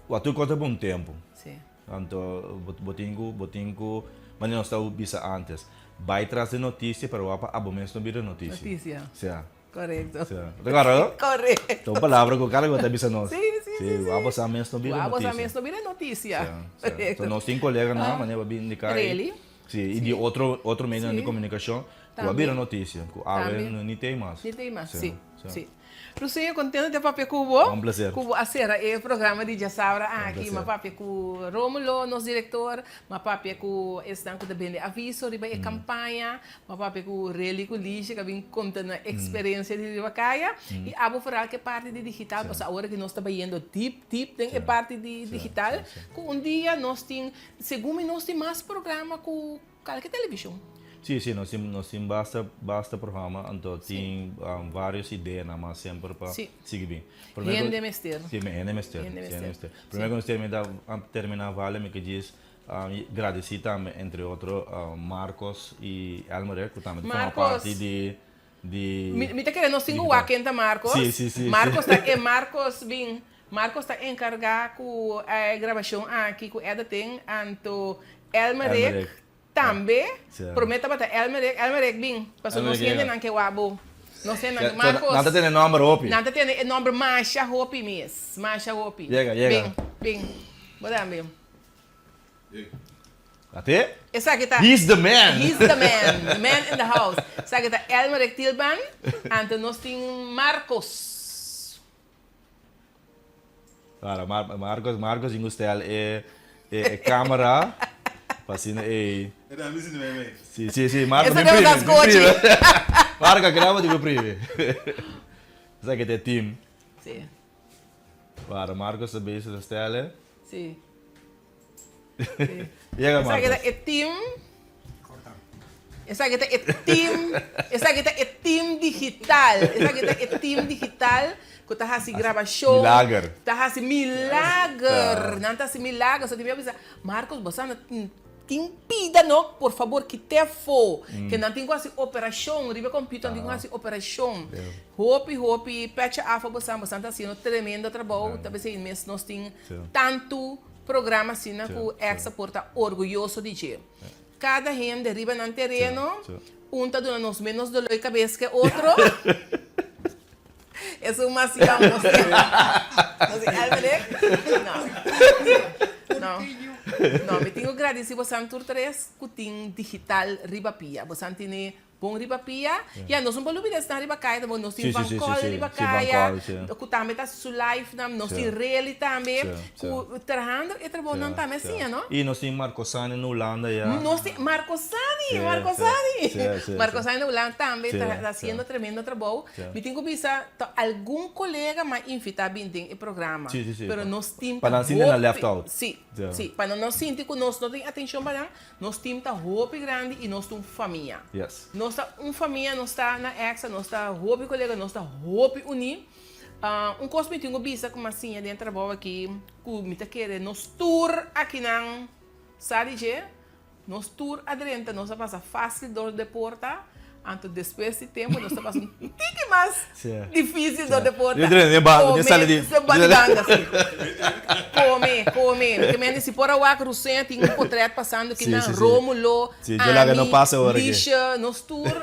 wak tur kos ta pa un tempu. Sí. Anto bo bo tin ku bo tin ku manera nos ta bisa antes, bai tras di notisia pero wak pa abo mes no bira notisia. Notisia. Sea. Correcto. Sí. Bo ta acorda no? Correcto. Ta un palabra cu cada cu ta bisa nos. Sí, sí, sí. Sí, abo sa mes no bira Abo noticia. sa mes no bira noticia. Sí, sí. So nos tin coleganan, manera bo a bin indica ahí. Really? Sí, y di otro, otro medionan di Sí. comunicacion cu a bira noticia, cu awe Tambe. ni t'ey mas. Ni t'ey mas, Sí, sí, sí. sí. Lucia, contento di a papia cu bo. Un placer. Cu bo a cera e programa di djasabra Un aki. placer. M'a papia cu Romulo, nos director. M'a papia cu esnan cu ta bende aviso riba e campaña. M'a papia cu Relly cu Lisha cu a bin conta nan experiencia di riba caya. Y abo vooral cu e parti di digital, pasobra awor cu nos ta bayendo diep, diep den e parti di digital, cu un dia nos tin, segun mi nos tin mas programa cu Kalke televishon. Sí, sí, nos tin, nos tin basta, basta programa, anto tin varios ideanan mas semper pa sigui bin. Prome ku. Hende mester. Sí, hende mester. Hende mester. Prome ku nos termina, termina Vale, mi ke djis gradisí tambe entre otro Marcos i Elmerich ku tambe ta forma parti di, di. Mi ta kere nos tin ku wak ken ta Marcos. Sí, sí, sí. Marcos ta e Marcos bin, Marcos ta enkargá ku e grabashon aki ku editing, anto Elmerich tambe, prome tabata Elmerich, Elmerich bin, pasobra nos hendenan ke wak bo, nos hendenan ke, Marcos. Nan ta tene nomber hopi. Nan ta tene e nomber masha hopi mes, masha hopi. Yega, yega. Bin, bin, bo tambe. Ate? Esaki ta. He's the man. He's the man, the man in the house. Esaki ta Elmerich Tilban, anto nos tin Marcos. Claro, Mar Marcos, Marcos tin cu stel e, e, e camera. Pa asina ei. E ta mi sinti mei mei. Si, si, si, Marco Esa bin debe ta prive, bin skochi. prive. Marco a keda bo di bin prive. Esaki ta e team. Si. Wara, Marcos ta bezig ta stelle. Si. Yega Esaki ta Marcos. e team. Esaki ta e team, esaki ta e team digital, esaki ta e team digital ku ta hasi grabashon. Milager. Ta hasi milager. Nan ta hasi milager. So tin mi a bisa, Marcos bo sa no tin pida no, por fabor kit'é afó. Ke nan tin ku hasi operashon riba e computer, nan tin ku hasi operashon. Hopi hopi pecha afo bo sa, bo sa ta hasiendo tremendo trabou. Ta p'esei mes nos tin tantu programa asina ku Extra por ta orguyoso di dje. Kada hende riba nan tereno, un ta duna nos menos dolor di kabes ke otro. Esun mas yòn nos tin. Nos tin Elmerich. No. No. No, mi tin ku gradisi bosan tur tres ku tin digital riba pia. Bosan tene Bon riba pia. Ya, nos no por lubida esnan riba kaya tambe. Nos tin Van Col riba kaya, ku tambe ta hasi su live-nan. Nos tin Reli tambe, ku trahando e trabounan tambe asiña, no? I nos tin Marco Sani na Hulanda ya. Nos tin Marco Sani! Marco Sani! Marco Sani na Hulanda tambe ta hasiendo tremendo trabou. Mi tin ku bisa ta algun kolega m'a invitá bin den e programa. Pero nos tin Pa nan sinti nan left out. Si, si. Pa nan no sinti ku nos no tin atenshon pa nan. Nos team ta hopi grandi y nos ta un famia. Yes. Nos ta un famia, nos ta na Extra, nos ta hopi colega, nos ta hopi uni. Un cos mi tin cu bisa cu mi a siña den trabou aki, cu mi ta kere nos tur akinan sa di dje, nos tur a drenta, nos a pasa facil door de porta, Anto despues di tempo nos ta pasa un tiki mas dificil door de porta. Di drenta den banda, di sali di. Come, di banda, si. Come, come. Mi ta mende si por a wak Ruseña tin un potret pasando ki nan Romulo, ami, Lisha, nos tur.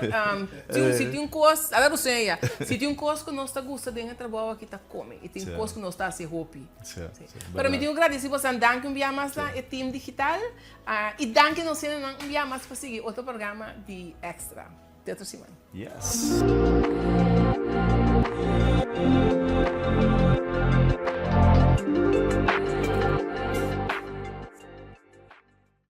Si tin un cos, ala Ruseña ya. Si tin un cos cu nos ta gusta den e trabou aki ta come. Y tin cos cu nos ta haci hopi. Pero mi tin cu gradici bosan. Danki un bia mas na e team digital. I danki nos hendenan un bia mas pa sigui otro programa di Extra. Te otro siman. Yes.